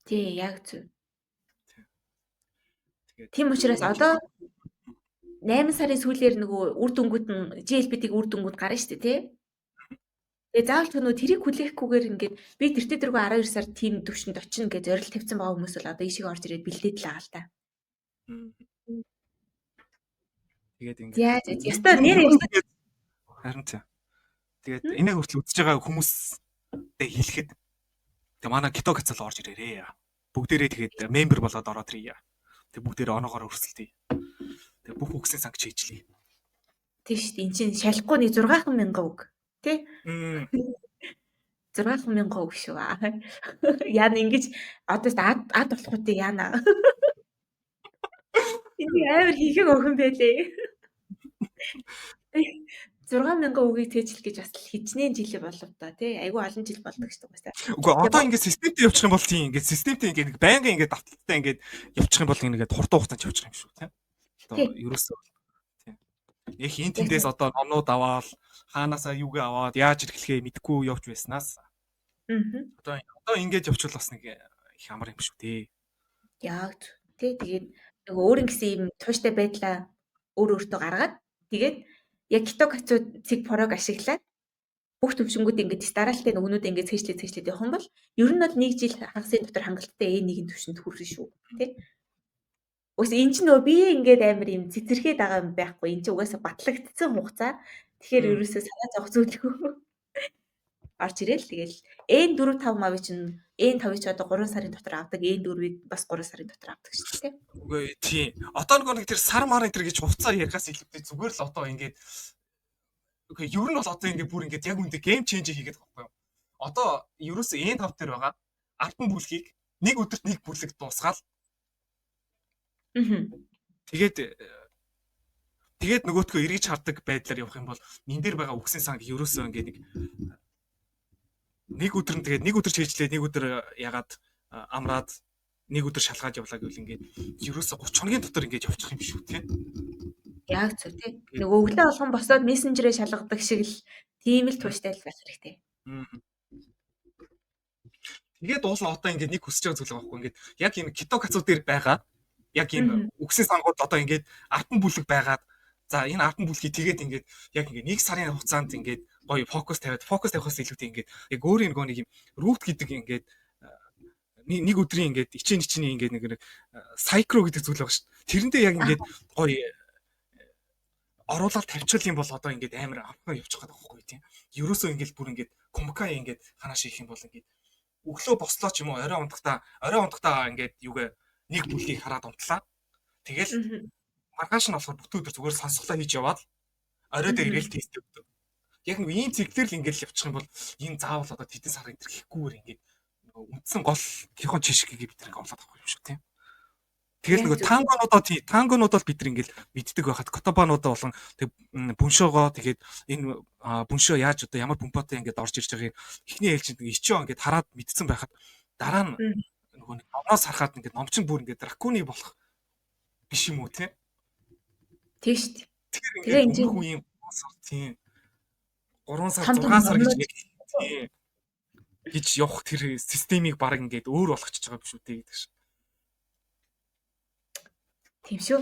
Тий, яг зөв. Тэгээд тийм учраас одоо 8 сарын сүүлээр нөгөө үр дүнгууд нь JLPT-г үр дүнгууд гарна шүү дээ, тий. Тэгээ заавал ч нөгөө тэрийг хүлээхгүйгээр ингээд би тэртээ дөрвөө 12 сар тийм төвшөнд очино гэж зорилт тавьсан байгаа хүмүүс бол одоо ийшээ орж ирээд бэлдээд л байгаа л та. Тэгээд ингээд яа, ёстой нэр ёстой. Харин тийм. Тэгээд энийг хүртэл үзэж байгаа хүмүүстэй хэлэхэд тэгээ манай Кито Кацал орж ирээрээ. Бүгдээрээ тэгээд member болоод ороод ирье. Тэг бүгдээрээ оноогоор өрсөлдөе. Тэг бүх үгсийн санг чийжлээ. Тийм шүү дээ. Энд чинь шалахгүй нэг 6 мянган үг тий? 6 мянган үг шүү. Яна ингэж одоо ад болохгүй яана. Энэ амар хийхэг охин байлээ. 6 мянган үгийг цээжлэх гэж бас хичнээн жил болов та тий. Айгүй олон жил болдог шүү дээ. Үгүй одоо ингээд системтэй явчих юм бол тийм ингээд системтэй ингээд нэг байнгын ингээд давталттай ингээд явчих юм бол ингээд хурдан хугацаанд явчих юм шүү тий. Одоо ерөөсөө тийм. Яг хин тэндээс одоо номнууд аваад хаанаасаа юугээ аваад яаж эрхлэхээ мэдэхгүй явж байснаас. Одоо ингээд явчихвал бас нэг их амар юм шүү тий. Яг тий. Тэгээд нөгөө өөр ингэсэн юм тууштай байдлаа өөр өөртөө гаргаад тэгээд яг Кито Кацу цэг прог ашиглаад бүх төвшингүүд ингээд дараалттай нөгөөнүүд ингээд цээжлээд явах юм бол ер нь бол нэг жил хагасын дотор хангалттай Э1-ийн төвшөнд хүрнэ шүү тий. Уус эн чинь нөгөө би ингээд амар юм цэцэрхээд байгаа юм байхгүй. Эн чинь угаасаа батлагдсан хугацаа. Тэгэхээр ерөөсөө санаа зовх зүйлгүй. Орж ирээл тэгэл N4 5 мавыг чинь N5-ыг чи одоо 3 сарын дотор авдаг, N4-ийг бас 3 сарын дотор авдаг шүү дээ. Үгүй тийм. Одоо нөгөө нэг тэр сар мар энэ төр гэж хувцаар ярихаас илүүтэй зүгээр л одоо ингээд Окей, ер нь бол одоо ингээд бүр ингээд яг үндэ game changer хийгээд байгаа байхгүй юу? Одоо ерөөсөө N5 дээр байгаа 10 бүлгийг нэг өдөрт нэг бүлэг дуусгаал. Тэгээд тэгээд нөгөөтгөө эргэж хардаг байдлаар явах юм бол нин дээр байгаа үгсийн санг ерөөсөө ингээд нэг өдөр нь тэгээд нэг өдөр чийжлээ, нэг өдөр ягаад амраад нэг өдөр шалгаад явлаа гэвэл ингээд ерөөсөө 30 хоногийн дотор ингээд явчих юм шүү тий. Яг зөв тий. Нөгөө өглөө болгон босоод мессенжерээ шалгадаг шиг л тийм л тууштай л байх хэрэгтэй. Тэгээд уул нь одоо ингээд нэг хүсэж байгаа зүйл байгаа байхгүй ингээд яг энэ кито кацу дээр байгаа яг энэ үгсийн сангууд одоо ингээд 10 бүлэг байгаад за энэ 10 бүлгийг тэгээд ингээд яг ингээд нэг сарын хугацаанд ингээд гоё фокус тавиад фокус тавихаас илүүтэй ингээд яг өөрийн нөгөө нэг юм root гэдэг ингээд нэг өдрийн ингээд ичэн ичний ингээд нэг сайкро гэдэг зүйл байгаа шүү дээ. Тэрэндээ яг ингээд гоё оруулаад тавьчихвал юм бол одоо ингээд амар амархан явчих гээд байгаа байхгүй тийм. Ерөөсөө ингээд бүр ингээд кумка ингээд ханаа шийх юм бол ингээд өглөө бослоо ч юм уу орой унтахтаа ингээд юугээ нэг бүлгийг хараад унтлаа. Тэгэл маргааш нь болохоор бүтэн өдөр зүгээр сонсголоо хийж яваад орой дээр ирээл тест өгдөг. Яг нэг ийм циклээр л ингээд явчих юм бол энэ заавал одоо тэдэн сар энэ хийхгүйгээр ингээд нөгөө үндсэн гол кихон чишгийг бид нэг олоод авах юм шиг тийм. Тэгэл нөгөө тангонуудаа тий тангонуудаа бид нар ингээл мэддэг байхад котобануудаа болон тэг бүншөөгөө тэгээд энэ бүншөө яаж одоо ямар бумпатай ингээд орж ирж байгааг эхний ээлжинд ичөө ингээд хараад мэдсэн байхад дараа нь нөгөө нэг номноос харахад ингээд номчин бүр ингээд драконы болох биш юм уу те? Тийм шүү дээ. Тэгэхээр ингээд өмнөх үеийн 3 сар тийм 3 сар 6 сар гэж тийм гэж явах тэр системийг баг ингээд өөр болгочихж байгаа биш үү те гэдэг шин. Тийм шүү.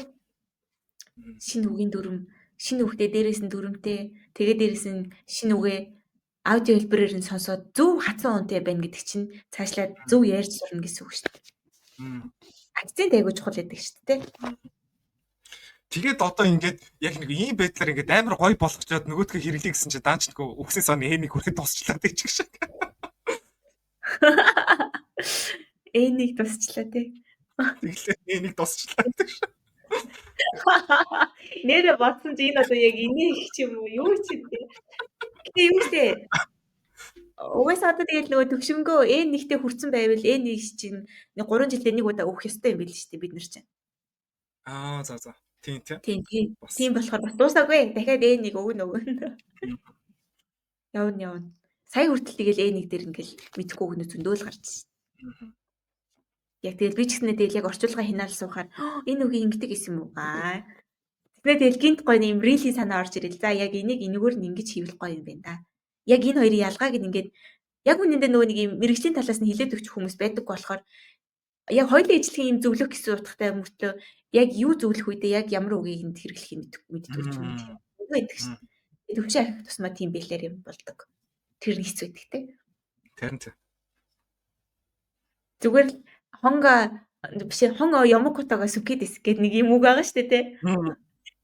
Шинэ үгийн дүрм, шинэ үгтэй дээрээс нь дүрмтэй, тэгээ дээрээс нь шинэ үгээ аудио хэлбэрээр нь сонсоод зөв хатсан унтай байна гэдэг чинь цаашлаад зөв ярьж сурна гэсэн үг шүү дээ. Акцент айгуу чухал байдаг шүү дээ. Тэгээд одоо ингээд яг нэг ийм байдлаар ингээд амар гоё болгочоод нөгөөдхөө хэрэглэе гэсэн чинь даанч нөгөө үгсийн сан энийг хүрээд дуусчлаа гэж шиг. Энийг дуусчлаа тий. Тэглээ энийг дуусчлаа гэдэг шиг. Нэрэ бодсон чи энэ одоо яг инээх ч юм уу юу ч юм бэ. Гэтэ юу штэ. Угаасаа одоо тэгэл нөгөө төгшөнгөө N1-тэй хүрсэн байвал N1 чинь нэг 3 жилдээ нэг удаа өгөх ёстой юм байл штэ бид нар чинь. Аа за за. Тийм тийм. Тийм тийм. Тийм болохоор бас дуусаагүй. Дахиад N1 өгнө өгнө. Явна явна. Сая хүртэл тэгэл N1 дээр ингээл мэдхгүй өгнө зөндөөл гарч шин. Яг тэгэл би ч гэснээр тэгэл яг орчуулга хинаал суухаар энэ үгийг ингэдэг гэсэн юм уу? Аа. Тэгнэ тэгэл гинт гоё юм рили санаа орж ирэл. За яг энийг энэгээр нь ингэж хийвэл гоё юм байна да. Яг энэ хоёрын ялгааг нь ингээд яг үнэндээ нөгөө нэг юм мэрэгжлийн талаас нь хилээд өгчих хүмүүс байдаг болохоор яг хоёулын ижлэхэн юм зөвлөх гэсэн утгатай мөртлөө яг юу зөвлөх үедээ яг ямар үгийг энд хэрэглэхийг мэддэг ч юм уу. Байдаг шин. Төвшин ахих тусмаа тийм бэлэр юм болдог. Тэр нь хэцүү байдаг те. Харин тийм. Зүгээр л хонго биш хон ямокотогоо сүкэдэс гэдэг нэг юм үг байгаа шүү дээ те.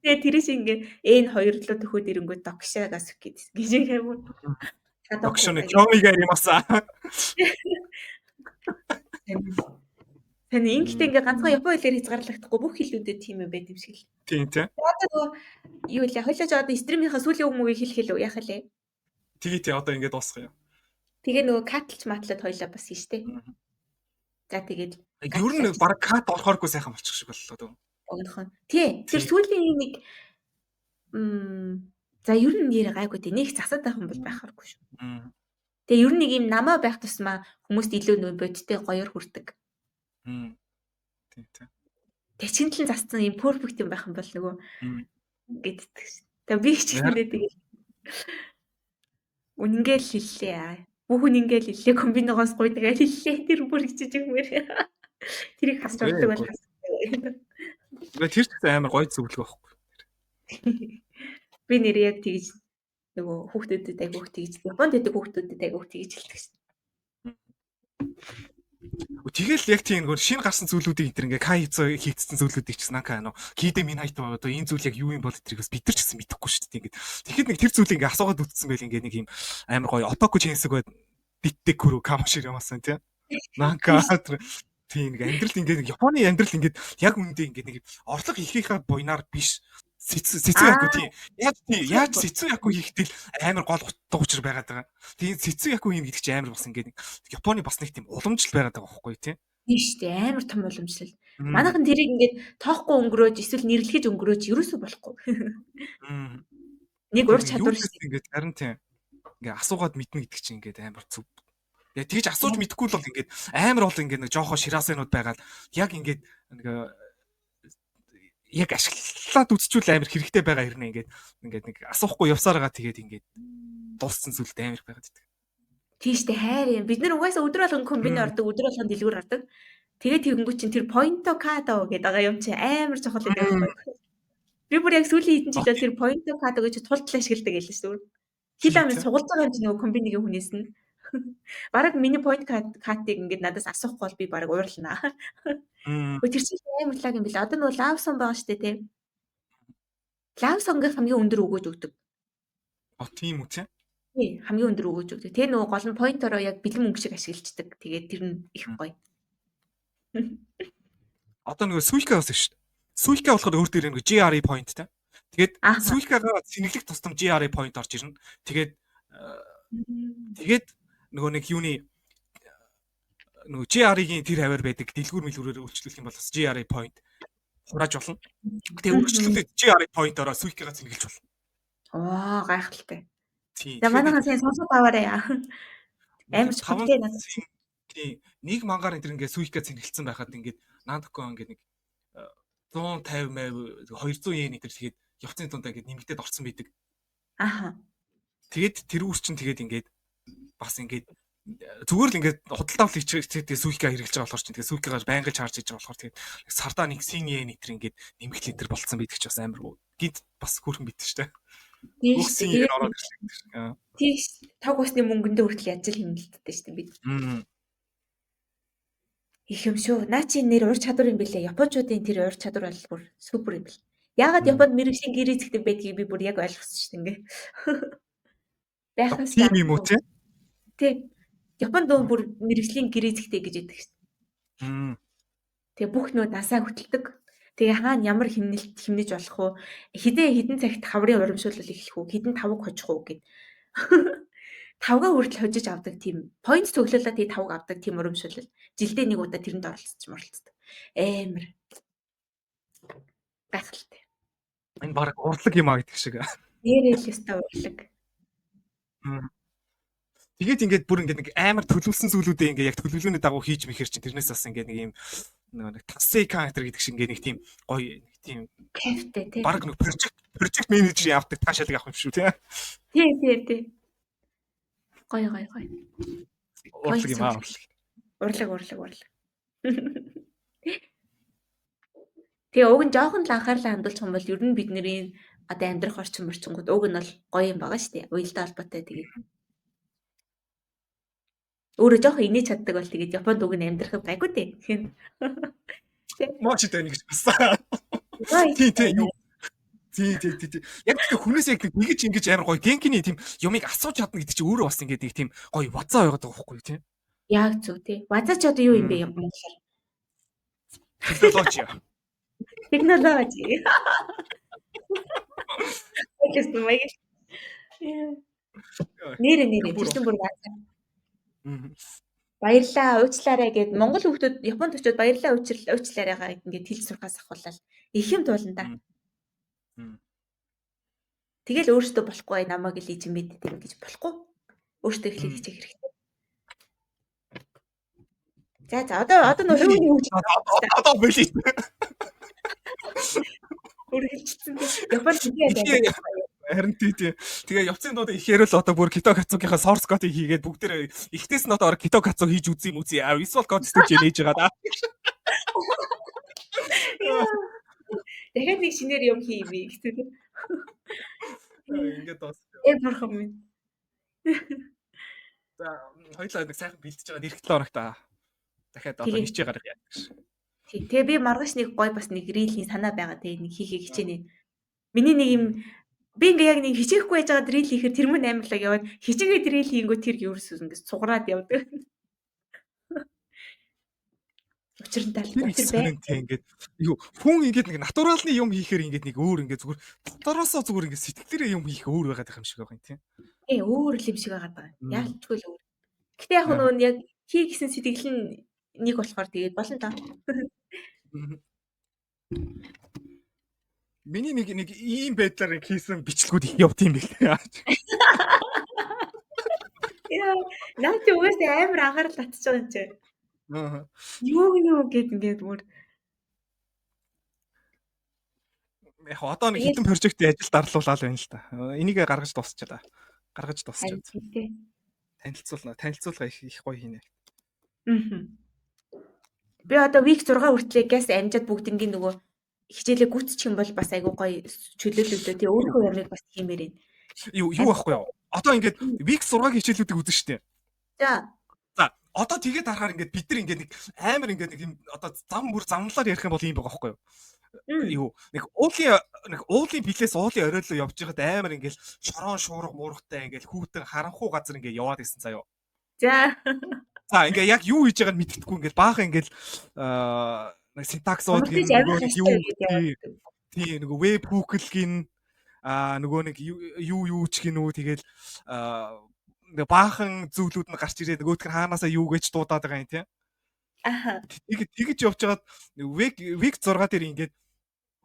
Тэгээ тэрээс ингээд N хоёр руу төхөөд ирэнгүүт докшага сүкэдэс гэж юм уу. Докшоны кёмига аримаса. Тань ингэхдээ ингээ ганцхан япон хэлээр хязгаарлагдахгүй бүх хэлүүдэд тийм юм байт юм шиг л. Тийм тийм. Одоо нөгөө юу лээ хойлоо жоо одоо стримийнхаа сүүлийн үг мөгийг хэлэх хэлүү яах лээ. Тэгээ тий одоо ингээд дуусгах юм. Тэгээ нөгөө катлж матлаад хоёлаа бас хийн штэ. За тэгээд ер нь баг кат орохооргүй сайхан болчих шиг боллоо дөө. Огнох нь. Тий. Тэр сүүлийн нэг за ер нь нэр гайгүй тий. Нэг засаад байх юм бол байхааргүй шүү. Тэгээ ер нь нэг юм намаа байх тусмаа хүмүүст илүү нөө бодиттой гоёор хүрдэг. Тий, тий. Тэчгэнтлэн зассан юм perfect юм байх юм бол нөгөө гэддэг шин. Тэгээ би ч гэсэндээ тэгэл үнэнгээл хэллээ. Бүх хүн ингээл хэллээ. Комбиногоос гуйдаг хэллээ. Тэр бүр хичээж өгмөр. Тэрийг хасч болдог бол хасдаг. Тэр ч гэсэн амар гоё зөвлөгөө байхгүй. Би нэр яг тэгж нөгөө хүүхдүүдэд айгүйх тэгж Японд байдаг хүүхдүүдэд айгүйх тэгж хэлдэг шин. Тэгэл яг тийм нөгөө шинэ гарсан зүйлүүдийг энэ ингээ кай хийгдсэн зүйлүүдийг ч гэсэн нака нөө кидэ мин хайт одоо энэ зүйл яг юу юм бол тэрийг бас бид нар ч гэсэн мэдэхгүй шүү дээ ингээд. Тэгэхэд нэг тэр зүйлийг ингээ асуугаад үтсэн байл ингээ нэг юм амар гоё отоку чэнсэг байд диттэй күрүү камашир ямасан тий. Нака тийм нэг амьдрал ингээ нэг Японы амьдрал ингээд яг үндэ ингээ нэг орлого ихийнхаа буйнаар биш Сэцүү яку Аа тийм. Яаж тийм яаж сэцүү. сэцүү яку хийхдээ л амар гол утга учир байгаад байгаа. Тийм сэцүү яку юм гэдэг чинь амар бас ингээд Японы бас нэг тийм уламжлал байгаад байгаа байхгүй тийм. Тийм шүү дээ. Амар том уламжлал. Мм. Манайхан тэрийг ингээд тоохгүй өнгөрөөж эсвэл нэрлэхэж өнгөрөөж ерөөсөө болохгүй. Мм. Нэг Тэр ур нэг чадвар юу шүү дээ. ингээд харин тийм ингээ асуугаад мэднэ гэдэг чинь ингээд амар зүв. Яг тэгж асууж мэдэхгүй л бол ингээд амар бол ингээд нэг жоохоо шираасанууд байгаад яг ингээд нэг яг ашиглаад үзчихвэл амар хэрэгтэй байгаа хэрнээ ингээд ингээд нэг асуухгүй явсаар байгаа тэгээд ингээд дууссан зүйлд амар байгаад идэг. Тийм шүү дээ. Хайр юм. Бид нар угаасаа өдөр болгон комбин ордог, өдөр болгон дэлгүүр ордог. Тэгээд тэгэнгүүт чинь тэр point кадо гэдэг байгаа юм чи амар чухал гэдэг байхгүй. Би бүр яг сүүлийн хэдэн жил бол тэр point кадо гэж тултал ашигладаг гэлээ шүү дээ. Хил амын сугалж байгаа юм чи нөгөө комбинигийн хүнээс нь. Бараг миний point картыг ингээд надаас асуухгүй бол би бараг уурлана. Өө тэр чинь амар лаг юм билээ. Одоо нөгөө лавсон байгаа шүү дээ, тийм. Лавсонгийн хамгийн өндөр өгөөж өгдөг. А тийм үү тийм. Тий, хамгийн өндөр өгөөж өгдөг. Тэгээ нөгөө гол нь point-ороо яг бэлэн мөнгө шиг ашиглаждаг. Тэгээд тэр нь их гоё. Одоо нөгөө Suica бас шүү дээ. Suica болохоор өөр дээр нэг GRE point те. Тэгээд Suica-гаа цэнэглэх тусдам GRE point орж ирнэ. Тэгээд тэгээд нөгөө нэг юуны нөгөө GRE-гийн тэр хаваар байдаг дэлгүүр мэлгүүрээр үйлчлүүлэх юм бол бас GRE point хурааж болно. Тэгээ үйлчлүүлээд GRE point-ороо Suica-гаа цэнгэлж болно. Оо, гайхалтай. Тийм. За манайхан сайн сонсоод аваарай. Амар чухал те надад. Тийм. Нэг мангаар энэ ингээд Suica цэнгэлцсэн байхад ингээд Нандко ингээд нэг 150 мав 200 йен энэ тэгээд явцын дундаа ингээд нэмэгдээд орсон байдаг. Аха. Тэгээд тэр үр чинь тэгээд ингээд бас ингээд зүгээр л ингээд худалдаа авалт хийчих тэгээд Suica хэрэглэж байгаа болохоор чинь тэгээд Suica-гаар байнгын чарж хийж байгаа болохоор тэгээд сардаа нэг син йен энэ төр ингээд нэмэгдэл энэ төр болцсон байдаг ч бас амар гинт бас хөөрхөн бит шүү дээ. Тийм Бүх шүү син дээ. йен ороод ирлээ гэдэг шиг. Тийм шүү. Тог усны мөнгөндөө хүртэл яаж л хэмнэлттэй шүү дээ бид. Их юм шүү. Наа чи нэр ур чадвар юм бэлээ. Япончуудын тэр ур чадвар бол бүр супер юм бэл. Яагаад Японд мэрэгжлийн гэр эзэгтэй байдгийг би бүр яг ойлгосон шүү дээ ингээ. Байх ёстой. Тийм юм уу те? Тий. Японд дөө бүр мэрэгжлийн гэр эзэгтэй гэж яддаг шүү дээ. Тэгээ бүх нөө дансаа хөтэлдэг. Тэгээ хаана ямар хэмнэлт хэмнэж болох уу? Хідээ хідэн цагт хаврын урамшуулал эхлэх үү? Хідэн тавг хожих уу гэд. Тавгаа хүртэл хожиж авдаг тийм point цуглуулаад тэгээ тавг авдаг тийм урамшуулал. Жилдээ нэг удаа тэрэнд оролцож моролцдог. Амар гайхалтай. Энэ баг урлаг юм а гэдэг шиг. Нэрэл ёстой урлаг. Тэгээд ингээд бүр ингээд нэг амар төлөвлөсөн зүйлүүдээ ингээд яг төлөвлөөний дагуу хийж мэхэр чинь тэрнээс бас ингээд нэг юм нэг тасэй кантер гэдэг шиг ингээд нэг тийм гоё нэг тийм кайфтай тий. Баг нэг project manager явдаг таашаалыг авах юм шүү тий. Тий, тий, тий. Гоё гоё гоё. Урлаг юм аа урлаг. Урлаг урлаг урлаг. Тэгээ уг нь жоохон л анхаарлаа хандуулчих юм бол ер нь бидний одоо амьдрах орчин морчингууд уг нь бол гоё юм байгаа шүү дээ. Уялдаа холбоотой тэгээд. Өөрөө жоохон инээж чаддаг бол тэгээд Японд уг нь амьдрахад гайгүй дээ. Мочи тань гэж бассан. Тий, тий, юу. Тий, тий, тий, тий. Яг тэр хүнээс яг тэгэж ингэж амар гоё генкиний тийм юмыг асууж чадна гэдэг чинь өөрөө бас ингэж нэг тийм гоё вазаа байгаад байгаа байхгүй тий. Яг зөв тий. Вазаа ч одоо юу юм бэ монголоор? Технологи. Технологи. Ойлсон маяг. Нэрэ нэрэ тэр чинь бүр вазаа. Баярлаа, уучлаарай гэд Монгол хүүхдүүд Японд очиод баярлаа уучлаарайгаа ингээд хэл сурахаас ахуулаад их юм туулна да. Тэгэл өөртөө болохгүй ай намайг л ижин мэддэг юм гэж болохгүй. Өөртөө эхлэх хичээх хэрэгтэй. За за одоо нөө хувийн хөгжил одоо болий. Үргэлжилсэн тийм. Японд тэгээд Харин тий тий. Тэгээ явцын дунд их ярил одоо бүр Кито Кацугийнхаа source code-ыг хийгээд бүгдээрээ ихтээс нь одоо Кито Кацу хийж үзье юм үзье. Visual Code Studio нээж байгаа да. Дахиад нэг шинээр юм хийвээ гэсэн тийм. Ингээд бас. Бурхан минь. За хоёлаа нэг сайхан бэлтэж байгаа нэрх 7 хоногт аа. Дахиад одоо хичээ гаргая гэж. Тий. Тэгээ би маргааш нэг гой бас нэг рилийн санаа байгаа. Тэгээ нэг хийхээ хичээнэ. Миний нэг юм би ингээ яг нэг хичээхгүй байж байгаа дрил хийхээр тэр мөн амарлаг яваад хичээгээ дрил хийнгүү тэр ерөөсөө ингээ цуграад явдаг. Учиртай л Тэр их учир бай. сонин тий ингээд юу хүн ингээд нэг натуралны юм хийхээр ингээд нэг өөр ингээд зүгээр дотороосоо зүгээр ингээд сэтгэлээрээ юм хийх өөр байгаад байх юм шиг байгаа юм тий. Тий, өөр л юм шиг байгаад байгаа. Яалтчгүй л өөр. Гэтэ яг нөгөө нь яг хий гэсэн сэтгэл нь нэг болохоор тэгээд болно доо. Миний нэг ийм байдлаар хийсэн бичлэгүүд их явд юм билээ. Яа, наа чи угаасаа амар анхаарал татчих байгаа юм чи. Юу юу гэд ингээд бүр Яг одоо нэг хитэн прожектын ажил дарлуулаад байна л та. Энийг гаргаж дуусчихлаа. Гаргаж дуусчихлаа. Танилцуулна. Танилцуулга их их гоё хийнэ. Аа. Би одоо week 6 хүртлээ газ амжаад бүгднгийн нөгөө хичээлээ гүйтчих юм бол бас айгүй гоё чөлөөлөлтөө тий өөрийнхөө ямыг бас хиймээр байна. Юу юу байхгүй юу? Одоо ингээд week 6-гийн хичээлүүдийг үзэн штэ. За. За, одоо тэгээд харахаар ингээд бид нар ингээд нэг амар ингээд нэг юм одоо зам бүр замлаар ярих юм бол ийм байгаа байхгүй юу? Юу нэг уулын билээс уулын оройлоо явж байхад амар ингээд шорон шуурга муургатай ингээд хүүтэн харанхуу газар ингээд яваад исэн заяо. За. За ингээ яг юу хийж байгааг нь мэддэхгүй ингээд баахан ингээд нэг синтаксууд гин нөгөө нэг юу тий нөгөө веб hook л гин нөгөө нэг юу юу ч гин үү тэгэл нэг баахан зүйлүүд нь гарч ирээд нөгөөх нь хаанаасаа юу гэж дуудаад байгаа юм тий. Аха. Тэгэж явж байгаад week 6 дээр ингээд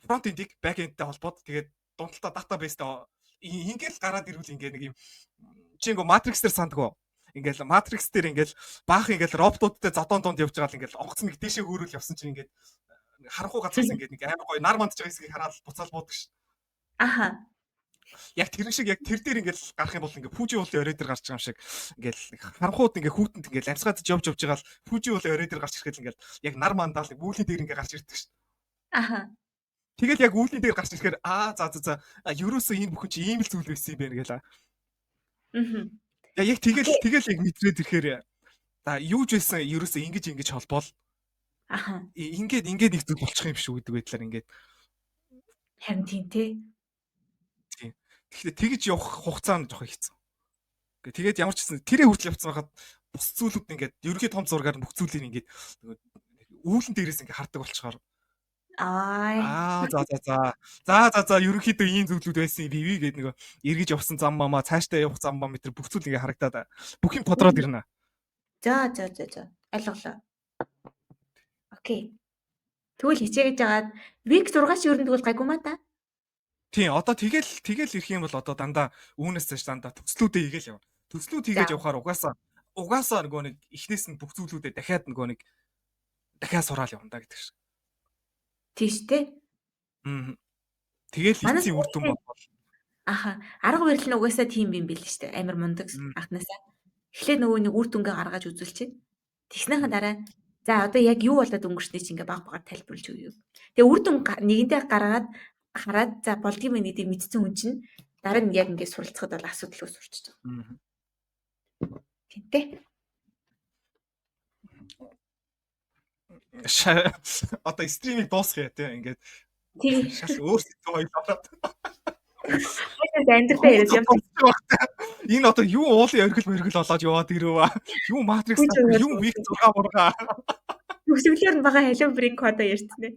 front end-ийг back end-тэй холбоод тэгээд дунталтаа database-тэй ингээл гараад ирвэл ингээд нэг юм чи ингээ Matrix дээр сандгүй. Ингээл Matrix дээр ингээл баах ингээл роботуудтай зодон донд явж байгаа л ингээл онгоц нэг дээшээ хөөрөөл явсан чинь ингээд харанхуй газраас ингээд нэг амар гоё нар мандж байгаа хэсгийг хараад буцаал буудаг ш. Аха. Яг тэр шиг яг тэр дээр ингээл гарах юм бол ингээд Пүжи уулын орой дээр гарч байгаа юм шиг ингээл харанхууд ингээд хүүтэнд ингээл амьсгаад явж явж байгаа л Пүжи уулын орой дээр гарч ирэхэд ингээл яг нар мандаал нэг үүлийн дээр ингээд гарч ирдэг ш. Аха. Тэгэл яг үүлийн дээр гарч ирэхээр аа за за за ерөөсөө энэ бүхэн чи ийм л зүйл байсан юм байна гэлээ. Аа. Яг тэгэл яг мэдрээд ирэхээр за юу ч байсан ерөөсөө ингэж холбоол. Аха. Ингээд нэг зүйл болчих юм шүү гэдэг байдлаар ингээд. Харин тийм тий. Тийм. Тэгэхээр тэгж явах хугацаа нь жоохон хэцүү. Тэгээд ямар ч гэсэн тэрээ хүртэл явцсан байхад бус зүйлүүд ингээд ерөнхий том зургаар бүх зүйлийг ингээд үүлэн дээрээс ингээд хардаг болчихоор. Аа за за за. За за за ерөнхийдөө ийм зүйлүүд байсан юм бий гээд нөгөө эргэж явсан зам мамаа цаашдаа явах зам мам мэтэр бүх зүйл ингээ харагдаад бүх юм тодроод ирнэ. За за за за. Ойлголоо. Окей. Тэгвэл хичээгэж агаад week 6 ч ер нь тэгвэл гайгүй маа та. Тийм одоо тэгэл ирэх юм бол одоо дандаа үүнээс цааш дандаа төслүүдээ хийгээл явна. Төслүүд хийгээд явахаар угаасаа нөгөө нэг эхнээс нь бүх зүйлүүдээ дахиад нөгөө нэг дахиад сураал явна да гэдэг шиг. Тийш үү? Аа. Тэгэл эцсийн үр дүн бол. Аха. Арга барил нь угаасаа тийм юм бэл шүү дээ. Амар мундаг анхнаасаа. Эхлээд нөгөө нэг үр дүнгээ гаргаж үзүүлчихэ. Тэгснийхэн дараа за одоо яг юу болоод өнгөрсний чинь ингээ баг багаар тайлбарлаж өгье. Тэгээ үр дүн нэгэнтээ гаргаад хараад за болдгийм байх гэдгийг мэдсэн хүн чинь дараа нь яг ингээ суралцахад бол асуудалгүй сурчиж байгаа. Тэнтэй. Одоо стримийг дуусгая тий ингээд шал өөр сэдв хоёул ороод. Амьдралаа яриад юм. Энэ одоо юу уулын оргил мөргөл болоод яваад ирв. Юу Matrix юу week 6 мурга. Төгсгөлөөр нь бага Hello Brain кодо ярьсан ээ.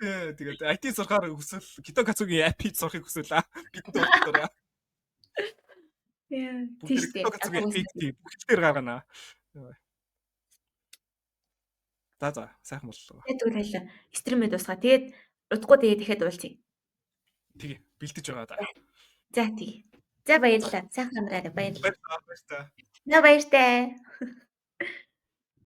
Тий тэгээд IT сурахаар хүсвэл Китокацугийн app-ийг сурахыг хүсвэл бидэнд оролцоорой. Яа тийш дээ. Китокацугийн app-ийг бүх дээр гаргана. За за сайхан боллоо. Тэгвэл хоёлаа стримээ дуусгаа. Тэгээд удахгүй тэгээд дахиад уулзъя. Тэгээ бэлдэж байгаа да. За тэгээ. За баярлалаа. Сайхан амраарай. Баярлалаа. Баярлалаа. За баяртай.